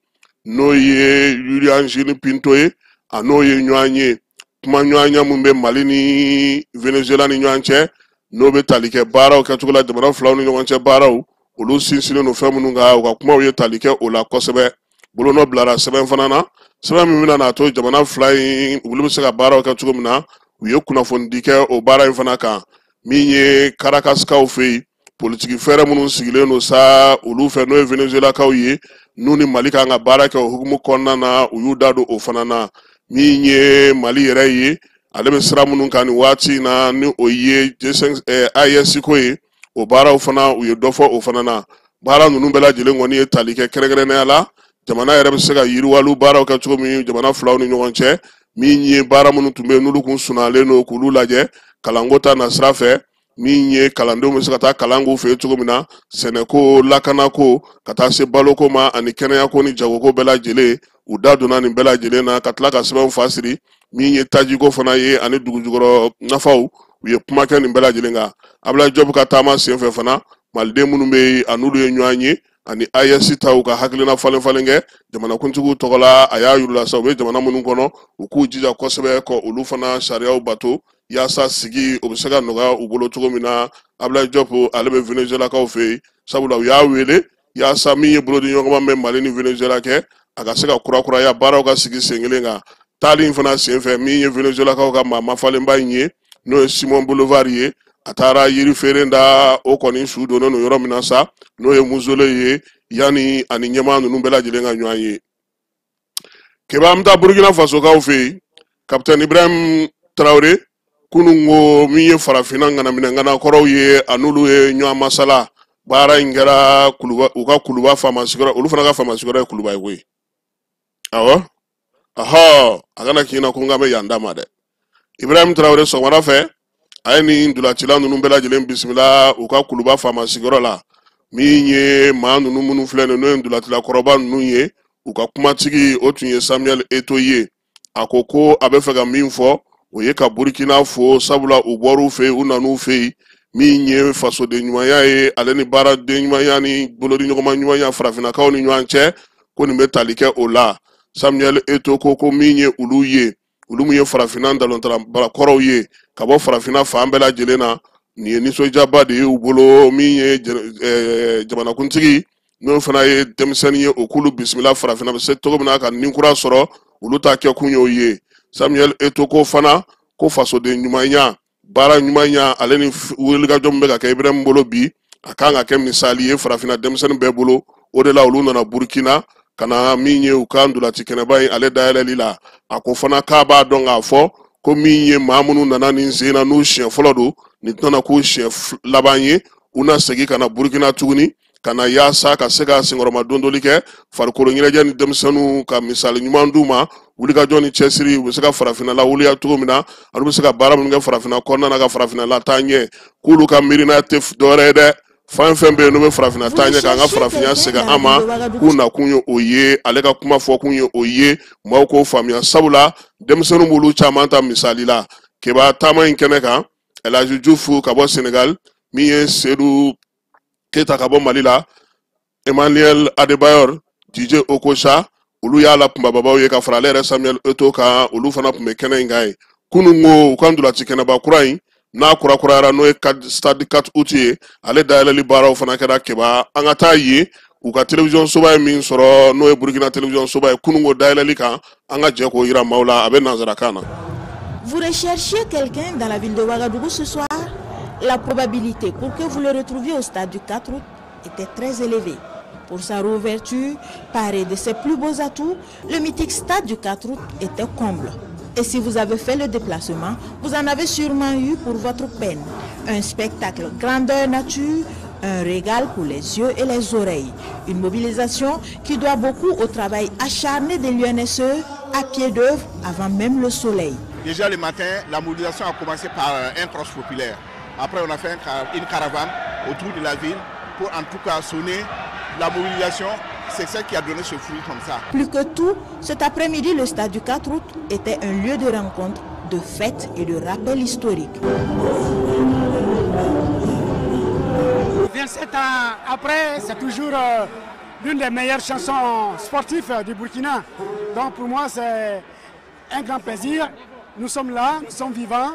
n'o ye Julian Gil Pinto ye, a n'o ye ɲɔgɔn ye. Kuma ɲɔgɔnya min bɛ Mali ni Venezuela ni ɲɔgɔn cɛ, n'o bɛ tali kɛ baaraw kɛcogo la jamana filaw ni ɲɔgɔn cɛ baaraw, olu sinsinnen don fɛn minnu kan, u ka kumaw ye tali kɛ o la kosɛbɛ. Bolonɔ bilara sɛbɛn fana na, sɛbɛn min bɛna n'a to jamana fila in olu bɛ se ka baaraw kɛ cogo min na. U ye kunnafonidi kɛ o baara in fana kan. Min ye Caracasikaw fɛ yen, politiki fɛɛrɛ minnu sigilen don sa olu fɛ, n'o ye Venezuelakaw ye, n'u ni Mali kan ka baara kɛ o hukumu kɔnɔna na, u y'u da don o fana na. Min ye Mali yɛrɛ ye, ale bɛ sira minnu kan nin waati in na, ni o ye G5 AES ko ye, o baaraw fana u ye dɔ fɔ o fana na. Baara ninnu bɛɛ lajɛlen kɔni ye tali kɛ kɛrɛnkɛrɛnnenya la jamana yɛrɛ bɛ se ka yiriwaliw baaraw kɛ cogo min jamana filaw ni ɲɔgɔn cɛ. Min ye baara minnu tun bɛ yen n'olu kun sunalen don k'olu lajɛ kalanko ta nasira fɛ, min ye kalandenw bɛ se ka taa kalan k'u fɛ yen cogo min na, sɛnɛko, lakanako, ka taa se baloko ma, ani kɛnɛyako ni jagoko bɛɛ lajɛlen, u da donna nin bɛɛ lajɛlen na ka tila ka sɛbɛnw fasiri. Min ye tajiko fana ye ani dugujukɔrɔ nafaw, u ye kuma kɛ nin bɛɛ lajɛlen kan. Abulaye Diop ka taama senfɛ fana, maliden minnu bɛ yen a n'olu ye ɲɔgɔn ye, ani AES taw ka hakilina falen falen kɛ jamanakuntigiw tɔgɔ la. A y'a yir'u la sa, u bɛ jamana minnu kɔnɔ, u k'u jija kosɛbɛ ka olu fana sariyaw bato yaasa sigi o bɛ se ka nɔgɔya u bolo cogo min na. Abulaye Diop ale bɛ Venezuelakaw fɛ yen, sabula u y'a wele yaasa min ye bolodiɲɔgɔnma bɛ Mali ni Venezuela kɛ, a ka se ka kurakuraya baaraw ka sigi sen kelen kan. Taali in fana senfɛ, min ye Venezuelakaw ka maa mafalenba in ye, n'o ye Simon Bolivar ye, a taara yiri feere da o kɔni su donnen don yɔrɔ min na sa, n'o ye mausolée ye, yanni ani ɲɛmaa ninnu bɛɛ lajɛlen ka ɲɔgɔn ye. Keba, an bɛ taa Burkina Fasokaw fɛ yen. Capitaine Ibrahim Traoré kunun ko min ye farafinna ŋanaminɛ ŋanakɔrɔw ye, a n'olu ye ɲɔgɔn masala. Baara in kɛra kuluba, u ka kuluba faama sigiyɔrɔ, olu fana ka faama sigiyɔrɔ ye kuluba ye koyi. Awɔ, ɔhɔ, a kana k'i ɲɛna ko n k'an bɛ yan d'a ma dɛ. Ibrahim Traoré sɔgɔmada fɛ, a ye nin dulacila ninnu bɛɛ lajɛlen bisimila u ka kuluba faama sigiyɔrɔ la. Min ye maa ninnu minnu filɛ nin ye, n'o ye dulacila kɔrɔba ninnu ye, u ka kumatigi o tun ye Samuel Eto'o ye. A ko ko a bɛ fɛ ka min fɔ, o ye ka Burkina fo, sabula u bɔr'u fɛ yen, u nan'u fɛ yen. Min ye fasoden ɲumanya ye, ale ni baaraden ɲumanya ni bolodiɲɔgɔnma ɲumanya farafinnakaw ni ɲɔgɔn cɛ, ko nin bɛ tali kɛ o la. Samuel Eto'o ko ko min ye olu ye, olu min ye farafinna ntalontanbakɔrɔw ye ka bɔ farafinna fan bɛɛ lajɛlen na, nin ye nisɔndiyaba de ye u bolo. Min ye jamanakuntigi, n'o fana ye denmisɛnnin ye, o k'olu bisimila farafinna bɛ se cogo min na ka nin kura sɔrɔ, olu ta kɛkun y'o ye. Samuel Eto'o ko fana Ko fasoden ɲumanya, baara ɲumanya, ale ni wulikajɔ min bɛ ka kɛ Ibrahim bolo bi, a kan ka kɛ misali ye farafinna denmisɛnnin bɛɛ bolo. O de la olu nana Burkina ka na min ye u ka ntolaci kɛnɛba in ale dayɛlɛli la. A ko fana k'a b'a dɔn k'a fɔ ko min ye maa minnu nana nin sen na n'u siɲɛ fɔlɔ don, nin tɛna k'u siɲɛ laban ye. U na segin ka na Burkina tuguni ka na yaasa ka se ka senkɔrɔma dondoli kɛ farikolo ɲɛnajɛ ni denmisɛnninw ka misali ɲuman d'u ma, wulikajɔ ni cɛsiri, u bɛ se ka farafinna lawuliya cogo min na, ani u bɛ se ka baara minnu kɛ farafinna kɔnɔna na ka farafinna lataa ɲɛ. K'olu ka miirina tɛ dɔwɛrɛ ye dɛ, fɛn fɛn bɛ yen n'u bɛ farafinna taa ɲɛ k'an ka farafinya segin an ma, k'u nakun ye o ye. Ale ka kuma fɔ kun ye o ye, maaw k'o faamuya, sabula denmisɛnninw b'olu caman ta misali la. Keba taama in kɛnɛ kan, El Hadji Diouf ka bɔ Senegal, min ye Seydou Keita ka bɔ Mali la, Emmanuel Adebayor, DJ Okocha, olu y'a la kunbabaw ye ka fara ale yɛrɛ Samuel Eto'o kan, olu fana tun bɛ kɛnɛ in kan yen. Kunun ko u ka ntolaci kɛnɛba kura in n'a kurakurayara, n'o ye stade 4 août ye, ale dayɛlɛli baaraw fana kɛra Keba. An ka taa yen u ka télévision soba ye min sɔrɔ, n'o ye Burkina télévision soba ye, kunun ko dayɛlɛli kan, an ka jɛ k'o yira maaw la, a bɛ nanzarakan na. Vous recherchez quelqu'un dans la ville de Ouagadougou ce soir? La probabilité pour que vous le retrouviez au stade du 4 août était très élevée. Pour sa réouverture, paré de ses plus beaux atouts, le mythique stade du 4 août était comble. Et si vous avez fait le déplacement, vous en avez sûrement eu pour votre peine. Un spectacle grandeur nature, un régal pour les yeux et les oreilles. Une mobilisation qui doit beaucoup au travail acharné des l'UNSE à pied d'œuvre avant même le soleil. Déjà le matin, la mobilisation a commencé par un cross populaire. Après, on a fait une caravane autour de la ville pour en tout cas sonner la mobilisation. C'est ça qui a donné ce fruit comme ça. Plus que tout, cet après-midi, le stade du 4 août était un lieu de rencontre, de fête et de rappel historique. 27 ans après, c'est toujours l'une des meilleures chansons sportives du Burkina. Donc pour moi, c'est un grand plaisir. Nous sommes là, nous sommes vivants.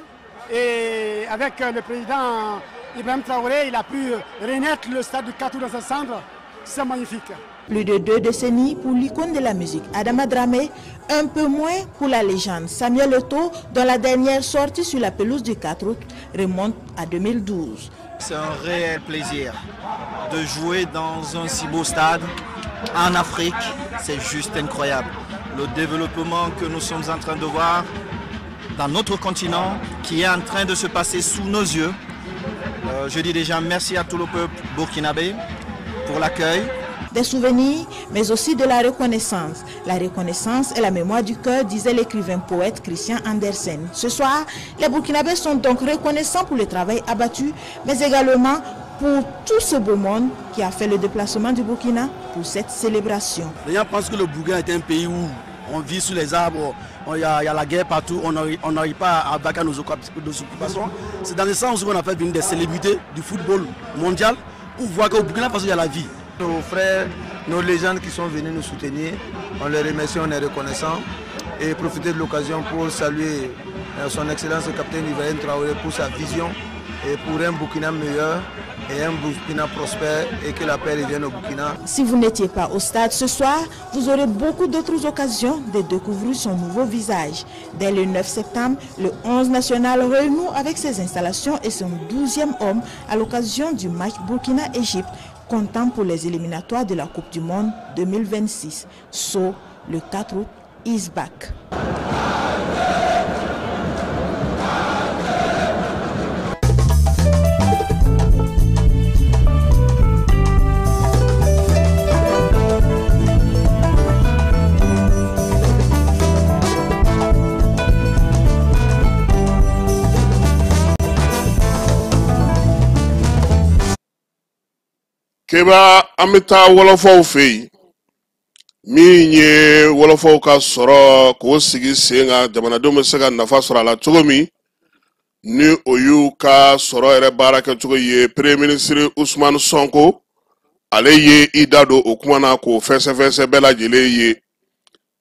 Et avec le président Ibrahim Traoré, il a pu renaître le stade du 4 août dans sa cendre. C'est magnifique. Plus de 2 décennies pour l'icône de la musique Adama Dramé, un peu moins pour la légende Samuel Eto'o, dont la dernière sortie sur la pelouse du 4 août remonte à 2012. C'est un réel plaisir de jouer dans un si beau stade en Afrique, c'est juste incroyable. Le développement que nous sommes en train de voir dans notre continent, qui est en train de se passer sous nos yeux. Je dis déjà merci à tout le peuple burkinabé pour l'accueil. Des souvenirs, mais aussi de la reconnaissance. La reconnaissance est la mémoire du cœur, disait l'écrivain poète Christian Andersen. Ce soir, les Burkinabés sont donc reconnaissants pour le travail abattu, mais également pour tout ce beau monde qui a fait le déplacement du Burkina pour cette célébration. Les gens pensent que le Burkina est un pays où on vit sous les arbres, il y a la guerre partout, on n'arrive pas à vaquer nos occupations. C'est dans le sens où on a fait venir des célébrités du football mondial pour voir qu'au Burkina Faso, il y a la vie. Nos frères, nos légendes qui sont venus nous soutenir, on les remercie, on est reconnaissant. Et profiter de l'occasion pour saluer son Excellence le capitaine Ibrahim Traoré pour sa vision et pour un Burkina meilleur et un Burkina prospère et que la paix revienne au Burkina. Si vous n'étiez pas au stade ce soir, vous aurez beaucoup d'autres occasions de découvrir son nouveau visage. Dès le 9 septembre, le 11 national renoue avec ses installations et son 12e homme à l'occasion du match Burkina-Égypte, comptant pour les éliminatoires de la Coupe du Monde 2026. So, le 4 août is back. Keba an bɛ taa wɔlɔfɔw fɛ yen, min ye wɔlɔfɔw ka sɔrɔ k'o sigi sen kan, jamanadenw bɛ se ka nafa sɔrɔ a la cogo min, ni o y'u ka sɔrɔ yɛrɛ baara kɛcogo ye. Premier ministre Ousmane Sonko, ale ye i da don o kuma na k'o fɛnsɛfɛnsɛ bɛɛ lajɛlen ye.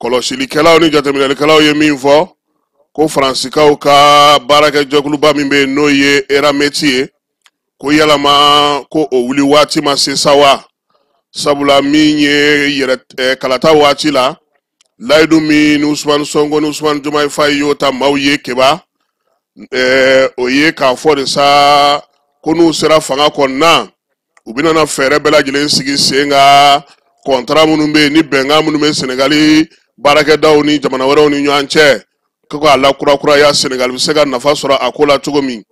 Kɔlɔsilikɛlaw ni jateminɛlikɛlaw ye min fɔ, ko Faransikaw ka baarakɛjɛkuluba min bɛ yen n'o ye Erameti ye, ko yalama ko o wuli waati ma se sa wa? Sabula min ye yɛrɛ kalata waati la, layidu min ni Ousmane Sonko ni Ousmane Diomaye Faye y'o ta maaw ye Keba, O ye k'a fɔ de sa ko n'u sera fanga kɔnɔna, u bɛna na fɛɛrɛ bɛɛ lajɛlen sigi sen kan, kɔntara minnu bɛ yen ni bɛnkan minnu bɛ Senegali baarakɛdaw ni jamana wɛrɛw ni ɲɔgɔn cɛ, ko k'a lakurakuraya, Senegali bɛ se ka nafa sɔrɔ a ko la cogo min.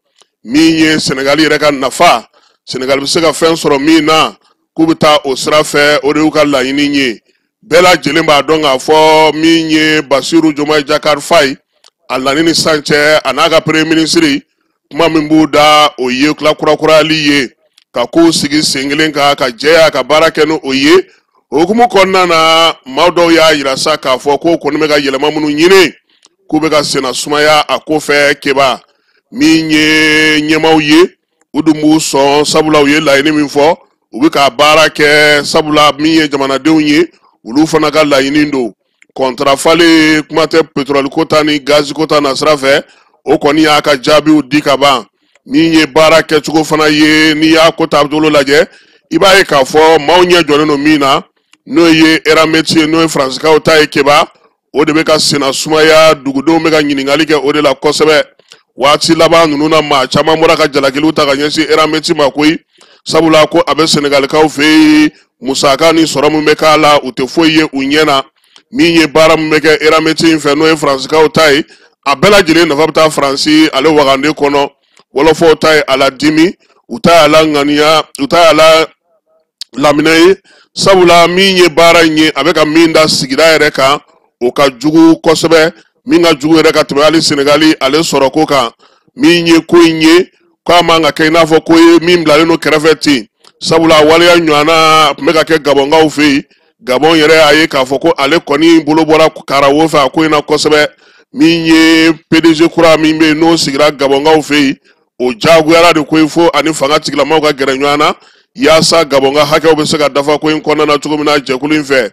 Min ye Senegali yɛrɛ ka nafa, Senegali bɛ se ka fɛn sɔrɔ min na, k'u bɛ taa o sira fɛ, o de y'u ka laɲini ye. Bɛɛ lajɛlen b'a dɔn k'a fɔ min ye Basiru Jomayi Jakari Fayi, a nani ni sisan cɛ, a n'a ka premier ministre, kuma min b'u da, o ye lakurakurayali ye, ka kow sigi sen kelen kan, ka jɛya ka baara kɛ ni o ye. O hukumu kɔnɔna na, maa dɔw y'a yira sa k'a fɔ ko kɔni bɛ ka yɛlɛma minnu ɲini, k'u bɛ ka senna sumaya a ko fɛ. Keba, min ye ɲɛmaaw ye, u dun b'u sɔn, sabula u ye laɲini min fɔ, u bɛ ka baara kɛ, sabula min ye jamanadenw ye, olu fana ka laɲini don. Kɔntara falen kuma tɛ petrɔli ko ta ni gazi ko ta nasira fɛ, o kɔni y'a ka jaabiw di ka ban. Min ye baara kɛcogo fana ye, n'i y'a ko taabolo lajɛ, i b'a ye k'a fɔ maaw ɲɛ jɔlen don min na, n'o ye Erameti ye, n'o ye Faransikaw ta ye. Keba, o de bɛ ka senna sumaya, dugudenw bɛ ka ɲininkali kɛ o de la kosɛbɛ. Waati laban ninnu na, maa caman bɔra ka jalakiliw ta ka ɲɛsin Erameti ma koyi, sabula ko a bɛ Senegalikaw fɛ yen, musaka ni sɔrɔ min bɛ k'a la, u tɛ foyi ye u ɲɛ na. Min ye baara min bɛ kɛ Erameti in fɛ, n'o ye Faransikaw ta ye, a bɛɛ lajɛlen nafa bɛ taa Faransi ale wagande kɔnɔ. Wɔlɔfɔw ta ye a la dimi, u ta ye a la ŋaniya, u ta ye a la laminɛ ye, sabula min ye baara in ye, a bɛ ka min da sigida yɛrɛ kan, o ka jugu kosɛbɛ, min ka jugu yɛrɛ ka tɛmɛ hali Senegali ale sɔrɔko kan. Min ye ko in ye, k'a man ka kɛ i n'a fɔ ko ye min bilalen don kɛrɛfɛ ten, sabula waleya ɲɔgɔnna a tun bɛ ka kɛ Gabɔnkaw fɛ yen. Gabɔn yɛrɛ y'a ye k'a fɔ ko ale kɔni bolo bɔra karawo fɛ a ko in na kosɛbɛ. Min ye PDG kura min bɛ yen, n'o sigira Gabɔnkaw fɛ yen, o jagoyara de koyi fo ani fanga tigilamaw ka gɛrɛ ɲɔgɔn na, yaasa Gabɔn ka hakɛw bɛ se ka dafa ko in kɔnɔna na cogo min na jɛkulu in fɛ.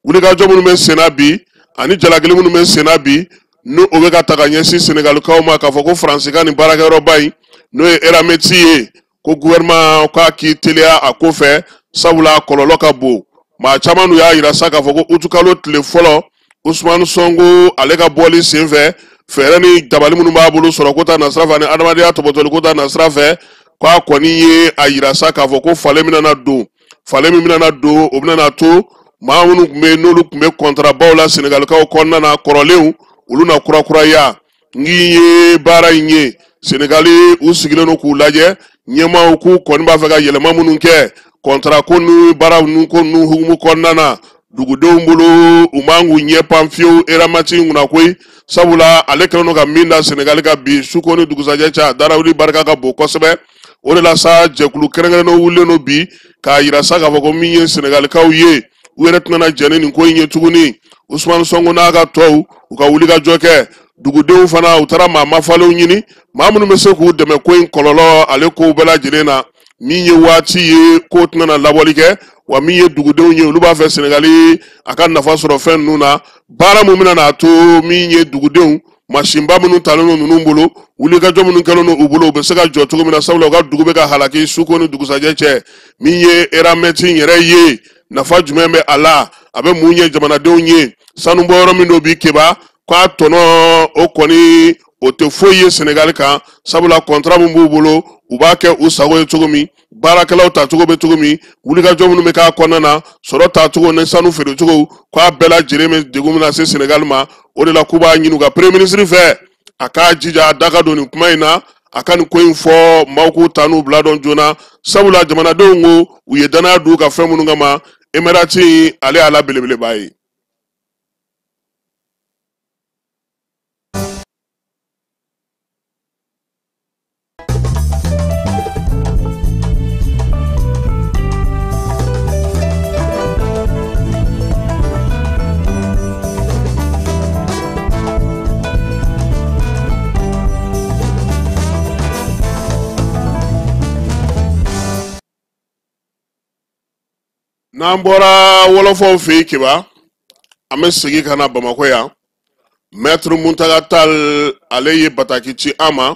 Wulikajɔ minnu bɛ sen na bi ani jalakili minnu bɛ sen na bi, n'o o bɛ ka ta ka ɲɛsin Senegalikaw ma, k'a fɔ ko Faransi ka nin baarakɛyɔrɔba in, n'o ye Erameti ye, ko gouvernement k'a k'i teliya a ko fɛ, sabula kɔlɔlɔ ka bon. Maa caman dun y'a yira sa k'a fɔ ko utukalo tile fɔlɔ, Usumani Sonko ale ka bɔli senfɛ, fɛɛrɛ ni dabali minnu b'a bolo sɔrɔ ko ta nasira fɛ ani adamadenya tɔbɔtɔli ko ta nasira fɛ, k'a kɔni ye a yira sa k'a fɔ ko falen bɛna na don, falen min bɛna na don, o bɛna na to maa minnu tun bɛ yen, n'olu tun bɛ kɔntarabaw la Senegalikaw kɔnɔna na kɔrɔlenw, olu na kurakuraya. N k'i ye baara in ye, Senegali u sigilen don k'u lajɛ, ɲɛmaaw k'u kɔni b'a fɛ ka yɛlɛma minnu kɛ kɔntara ko ni baara ninnu ko ninnu hukumu kɔnɔna na, dugudenw bolo u man k'u ɲɛ pan fiyewu Eramati in kunna koyi, sabula ale kɛlen don ka min da Senegali kan bi su ko ni dugusajɛ cɛ, a darawuli barika ka bon kosɛbɛ. O de la sa, jɛkulu kɛrɛnkɛrɛnnenw wulilen don bi k'a yira sa k'a fɔ ko min ye Senegalikaw ye, u yɛrɛ tɛna jɛn ni nin ko in ye tuguni. Usumani Sonko n'a ka tɔw, u ka wulikajɔ kɛ. Dugudenw fana, u taara maa mafalenw ɲini, maa minnu bɛ se k'u dɛmɛ ko in kɔlɔlɔ ale kow bɛɛ lajɛlen na. Min ye waati ye, k'o tɛna na labɔli kɛ, wa min ye dugudenw ye, olu b'a fɛ Senegali a ka nafa sɔrɔ fɛn ninnu na. Baara mun bɛna n'a to min ye dugudenw, masinba minnu talen don ninnu bolo, wulikajɔ minnu kɛlen don u bolo, u bɛ se ka jɔ cogo min na, sabula u ka dugu bɛ ka halaki su ko ni dugusajɛ cɛ. Min ye Eramɛti yɛrɛ ye, nafa jumɛn bɛ a la, a bɛ mun ɲɛ jamanadenw ye? Sanubɔyɔrɔ min don bi Keba, k'a tɔnɔ o kɔni o tɛ foyi ye Senegali kan, sabula kɔntara min b'u bolo, u b'a kɛ u sago ye cogo min, baarakɛlaw tacogo bɛ cogo min, wulikajɔ minnu bɛ k'a kɔnɔna na, sɔrɔ tacogo ni sanu feerecogo, k'a bɛɛ lajɛlen bɛ degun min lase Senegali ma. O de la k'u b'a ɲini u ka premier ministre fɛ, a k'a jija a da ka don nin kuma in na, a ka nin ko in fɔ maaw k'u ta n'u bila dɔn joona, sabula jamanadenw ko u ye danaya d'u ka fɛn minnu kama, Emirati ale y'a la belebeleba ye. N'an bɔra wɔlɔfɔw fɛ yen Keba, an bɛ segin ka na Bamakɔ yan. Maître Muntaga Tall ale ye bataki ci an ma,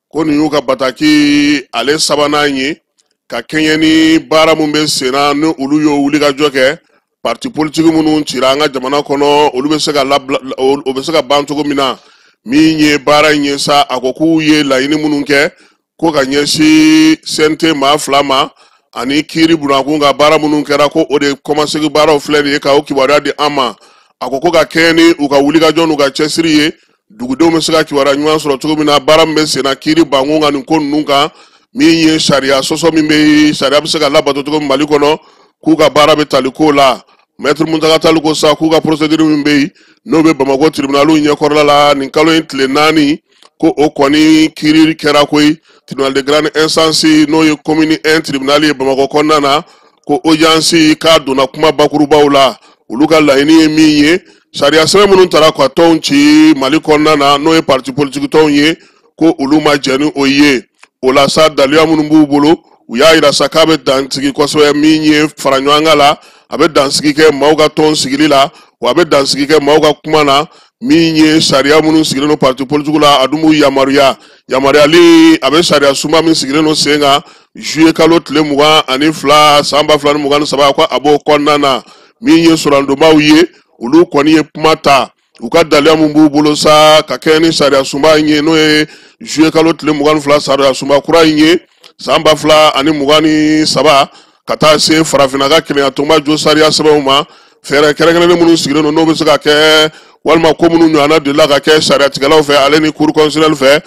ko nin y'u ka bataki ale sabanan ye, ka kɛɲɛ ni baara mun bɛ sen na, ni olu y'o wulikajɔ kɛ, parti politique minnu cira an ka jamana kɔnɔ, olu bɛ se ka labila, o bɛ se ka ban cogo min na. Min ye baara in ye sa, a ko k'u ye laɲini minnu kɛ ko ka ɲɛsin CNT maa 2 ma ani kiiri bunakun ka baara minnu kɛra, ko o de kɔmasegin baaraw filɛ nin ye ka o kibaruya di an ma. A ko ka kɛɲɛ ni u ka wulikajɔ n'u ka cɛsiri ye, dugudenw bɛ se ka kibaruya ɲuman sɔrɔ cogo min na baara min bɛ senna kiiri bankun kan nin ko ninnu kan, min ye sariya sɔsɔ min bɛ sariya bɛ se ka labato cogo min Mali kɔnɔ, k'u ka baara bɛ tali ko la. Maître Mountaga Tall ko sa k'u ka procédure min bɛ yen n'o bɛ Bamakɔ tribunal ɲɛkɔrɔla la nin kalo in tile 4, ko o kɔni kiiri kɛra koyi. Tribunal de grande instance n'o ye commune 1 tribunal ye Bamakɔ kɔnɔna na, ko audience k'a donna kuma bakurubaw la. Olu ka laɲini ye min ye, sariya sɛbɛn minnu tara ka tɔnw ci Mali kɔnɔna na n'o ye parti politique tɔnw ye, ko olu ma jɛn ni o ye. O la sa, daluya minnu b'u bolo, u y'a yira sa k'a bɛ dansigi kosɛbɛ min ye fara ɲɔgɔn kan la, a bɛ dansigi kɛ maaw ka tɔn sigili la, wa a bɛ dansigi kɛ maaw ka kuma na. Min ye sariya minnu sigilen don parti politique la, a dun b'u yamaruya, yamaruyali a bɛ sariya sunba min sigilen don sen kan juillet kalo tile 22 san 2023, ko a b'o kɔnɔna na. Min ye sɔrɔdonbaw ye, olu kɔni ye kuma ta, u ka daluya min b'u bolo sa ka kɛɲɛ ni sariya sunba in ye, n'o ye juillet kalo tile 22 sariya sunba kura in ye san 2023, ka taa se farafinna ka kelenya tɔnba jo sariya sɛbɛnw ma. Fɛɛrɛ kɛrɛnkɛrɛnnen minnu sigilen don n'o bɛ se ka kɛ, walima ko minnu ɲɔgɔnna delila ka kɛ sariyatigɛlaw fɛ ale ni cour constitutionnelle fɛ,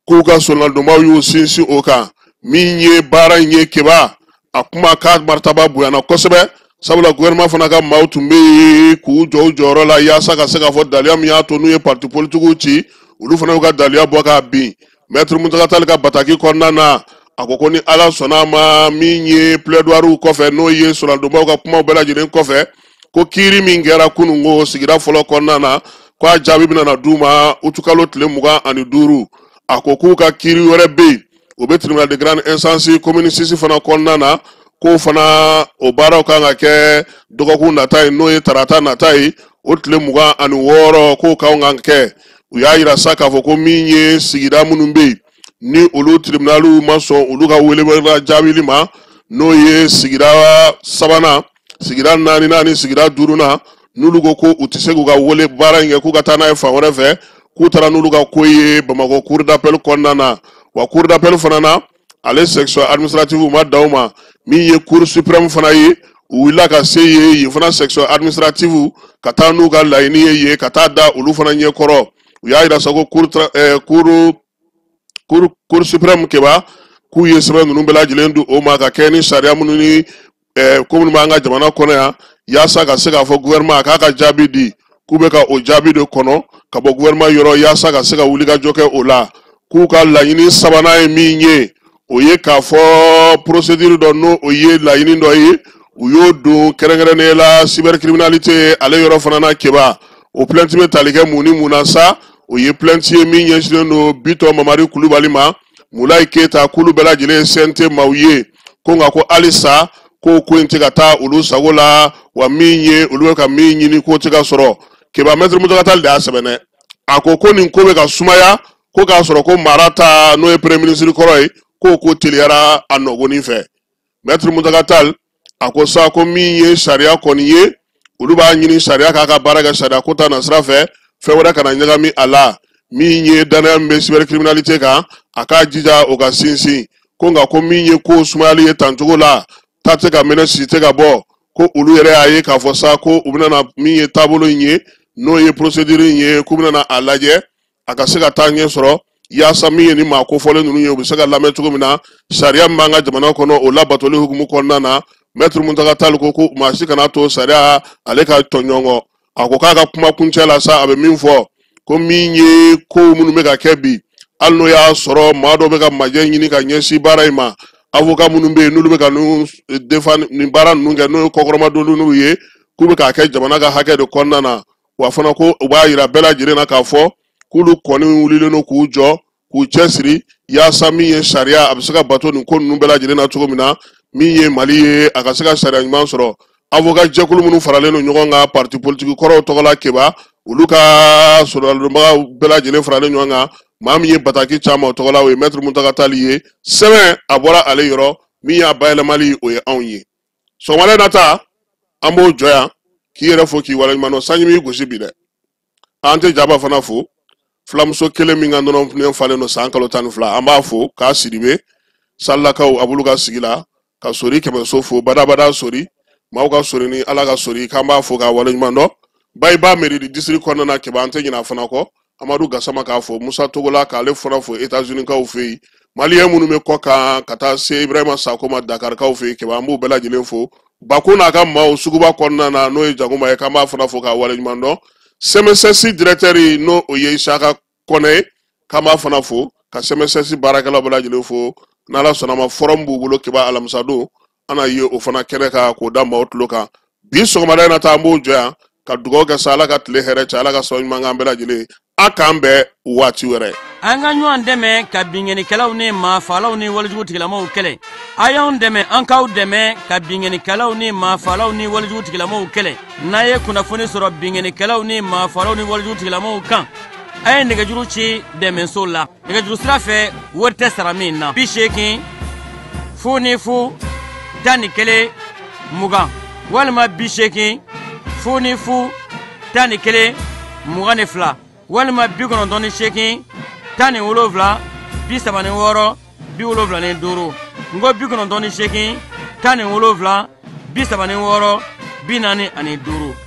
k'u ka solandonbaw y'u sinsin o kan. Min ye baara in ye Keba, a kuma k'a martaba bonyana kosɛbɛ, sabula gouvernement fana ka maaw tun bɛ yen k'u jɔ u jɔyɔrɔ la yaasa ka se k'a fɔ daluya min y'a to n'u ye parti politikiw ci, olu fana y'u ka daluya bɔ k'a bin. Maître Mountaga Tall ka bataki kɔnɔna na, a ko ko ni Ala sɔnna a ma, min ye plaidoirie kɔfɛ n'o ye solandonbaw ka kumaw bɛɛ lajɛlen kɔfɛ, ko kiiri min kɛra kununko sigida fɔlɔ kɔnɔna na, ko a jaabi bɛna na d'u ma utukalo tile 25. A ko k'u ka kiiri wɛrɛ bɛ yen, o bɛ tribunal de grande instance commune 6 fana kɔnɔna na, k'o fana o baaraw kan ka kɛ dɔgɔkun nata ye, n'o ye tarata nata ye, o tile 26 k'o kan ka kɛ. U y'a yira sa k'a fɔ ko min ye sigida minnu bɛ yen ni olu tribunaliw ma sɔn olu ka weleweleda jaabili ma, n'o ye sigida 3nan, sigida 4nan ni sigida 5nan, n'olu ko ko u tɛ se k'u ka wele baara in kɛ, k'u ka taa n'a ye fan wɛrɛ fɛ, k'u taara n'olu ka ko ye Bamakɔ cour d'appel kɔnɔna na. Wa cour d'appel fana na, ale section administrative ma dan o ma, min ye cour suprême fana ye, u wulila ka se yen, yen fana section administrative ka taa n'u ka laɲini ye yen, ka taa da olu fana ɲɛkɔrɔ. U y'a yira sa ko cour suprême Keba, k'u ye sɛbɛn ninnu bɛɛ lajɛlen di o ma ka kɛ ni sariya minnu ni ko minnu b'an ka jamana kɔnɔ yan, yaasa ka se k'a fɔ gouvernement a k'a ka jaabi di, k'u bɛ ka o jaabi de kɔnɔ ka bɔ gouvernement yɔrɔ yaasa ka se ka wulikajɔ kɛ o la. K'u ka laɲini 3nan ye min ye, o ye k'a fɔ procédure dɔ n'o o ye laɲini dɔ ye, u y'o don kɛrɛnkɛrɛnnenya la cybercriminalité ale yɔrɔ fana na Keba. O plainte bɛ tali kɛ mun ni mun na sa, o ye plainte ye min ɲɛsinnen don Bitɔn Mamari Kulubali ma, Mulayi Keyita, k'olu bɛɛ lajɛlen ye CNT maaw ye, ko nka ko halisa ko ko in tɛ ka taa olu sago la, wa min ye olu bɛ ka min ɲini k'o tɛ ka sɔrɔ. Keba, Maître Mountaga Tall de y'a sɛbɛn dɛ, a ko ko nin ko bɛ ka sumaya, ko k'a sɔrɔ ko mara ta n'o ye premier ministre kɔrɔ ye, k'o ko teliyara a nɔgɔnin fɛ. Maître Mountaga Tall a ko sa ko min ye sariya kɔni ye, olu b'a ɲini sariya k'a ka baara kɛ sariya ko ta nasira fɛ, fɛn wɛrɛ kana ɲagami a la. Min ye danaya min bɛ cybercriminalité kan, a k'a jija o ka sinsin, ko nka ko min ye ko sumayali ye tancogo la, ta tɛ ka mɛnɛ, si tɛ ka bɔ, ko olu yɛrɛ y'a ye k'a fɔ sa ko u bɛna na min ye taabolo in ye, n'o ye procédure in ye, k'u bɛna na a lajɛ a ka se ka taa ɲɛ sɔrɔ, yaasa min ye ni maa kofɔlen ninnu ye, u bɛ se ka lamɛn cogo min na sariya min b'an ka jamana kɔnɔ o labatoli hukumu kɔnɔna na. Maître Mountaga Tall ko ko maa si kana to sariya ale ka tɔɲɔgɔn. A ko k'a ka kuma kuncɛ la sa, a bɛ min fɔ, ko min ye ko minnu bɛ ka kɛ bi, hali n'o y'a sɔrɔ maa dɔw bɛ ka majɛ ɲini ka ɲɛsin baara in ma, avocat minnu bɛ yen n'olu bɛ ka nin baara ninnu kɛ, n'o ye kɔkɔrɔmadonniw ye, k'u bɛ k'a kɛ jamana ka hakɛ de kɔnɔna na. Wa fana ko u b'a yira bɛɛ lajɛlen na k'a fɔ k'olu kɔni wulilen don k'u jɔ k'u cɛsiri yaasa min ye sariya a bɛ se ka bato nin ko ninnu bɛɛ lajɛlen na cogo min na, min ye Mali ye a ka se ka sariya ɲuman sɔrɔ. Avocat jɛkulu minnu faralen don ɲɔgɔn kan parti politique kɔrɔw tɔgɔ la Keba, olu ka sɔrɔdonbagaw bɛɛ lajɛlen faralen ɲɔgɔn kan, maa min ye bataki caman o tɔgɔ la, o ye Maître Mountaga Tall ye. Sɛbɛn a bɔra ale yɔrɔ, min y'a bayɛlɛmali o ye anw ye. Sɔgɔmada in na ta, an b'o jɔ yan k'i yɛrɛ fo k'i waleɲuman dɔn. Sanji m'i gosi bi dɛ, an tɛ jaba fana fo. Fulamuso kelen min ka nɔnɔ falen don san kalo 12, an b'a fo k'a Sidibe Salakaw a b'olu ka sigi la, ka Sori Kɛmɛso fo, badabada Sori, maaw ka Sori ni Ala ka Sori, k'an b'a fo k'a waleɲuman dɔn. Bayiba Mairie district kɔnɔna na, Keba an tɛ ɲinɛ a fana kɔ. Amadu Gasama k'a fo, Musa Togola k'ale fana fo États-Unis kaw fɛ yen, maliyɛn minnu bɛ kɔ kan ka taa se Ibrahima Sako ma Dakarikaw fɛ yen, Keba an b'u bɛɛ lajɛlen fo. Bako n'a ka maaw suguba kɔnɔna na, n'o ye Jagoma ye, k'an b'a fana fo k'a waleɲuman dɔn. CMSS directeur n'o o ye Isaka Kɔnɛ ye, k'an b'a fana fo, ka CMSS baarakɛlaw bɛɛ lajɛlen fo. N'Ala sɔnna ma, forum b'u bolo Keba alamisadon, an na ye o fana kɛnɛ kan k'o da maaw tulo kan. Bi sɔgɔmada in na ta, an b'o jɔ yan ka dugawu kɛ sa, Ala ka tile hɛrɛ cɛ, Ala ka sababu ɲuman k'an bɛɛ lajɛlen. A k'an bɛn waati wɛrɛ. An ka ɲɔgɔn dɛmɛ ka binkannikɛlaw ni maafaalaw ni walejugu tigilamaw kɛlɛ. A y'anw dɛmɛ, an k'aw dɛmɛ ka binkannikɛlaw ni maafaalaw ni walejugu tigilamaw kɛlɛ. N'a ye kunnafoni sɔrɔ binkannikɛlaw ni maafaalaw ni walejugu tigilamaw kan, a ye nɛgɛjuru ci dɛmɛso la. Nɛgɛjuru sira fɛ, wari tɛ sara min na. 80 00 11 20 walima 80 00 11 22 walima 98 17 36 75. N ko 98 17 36 45.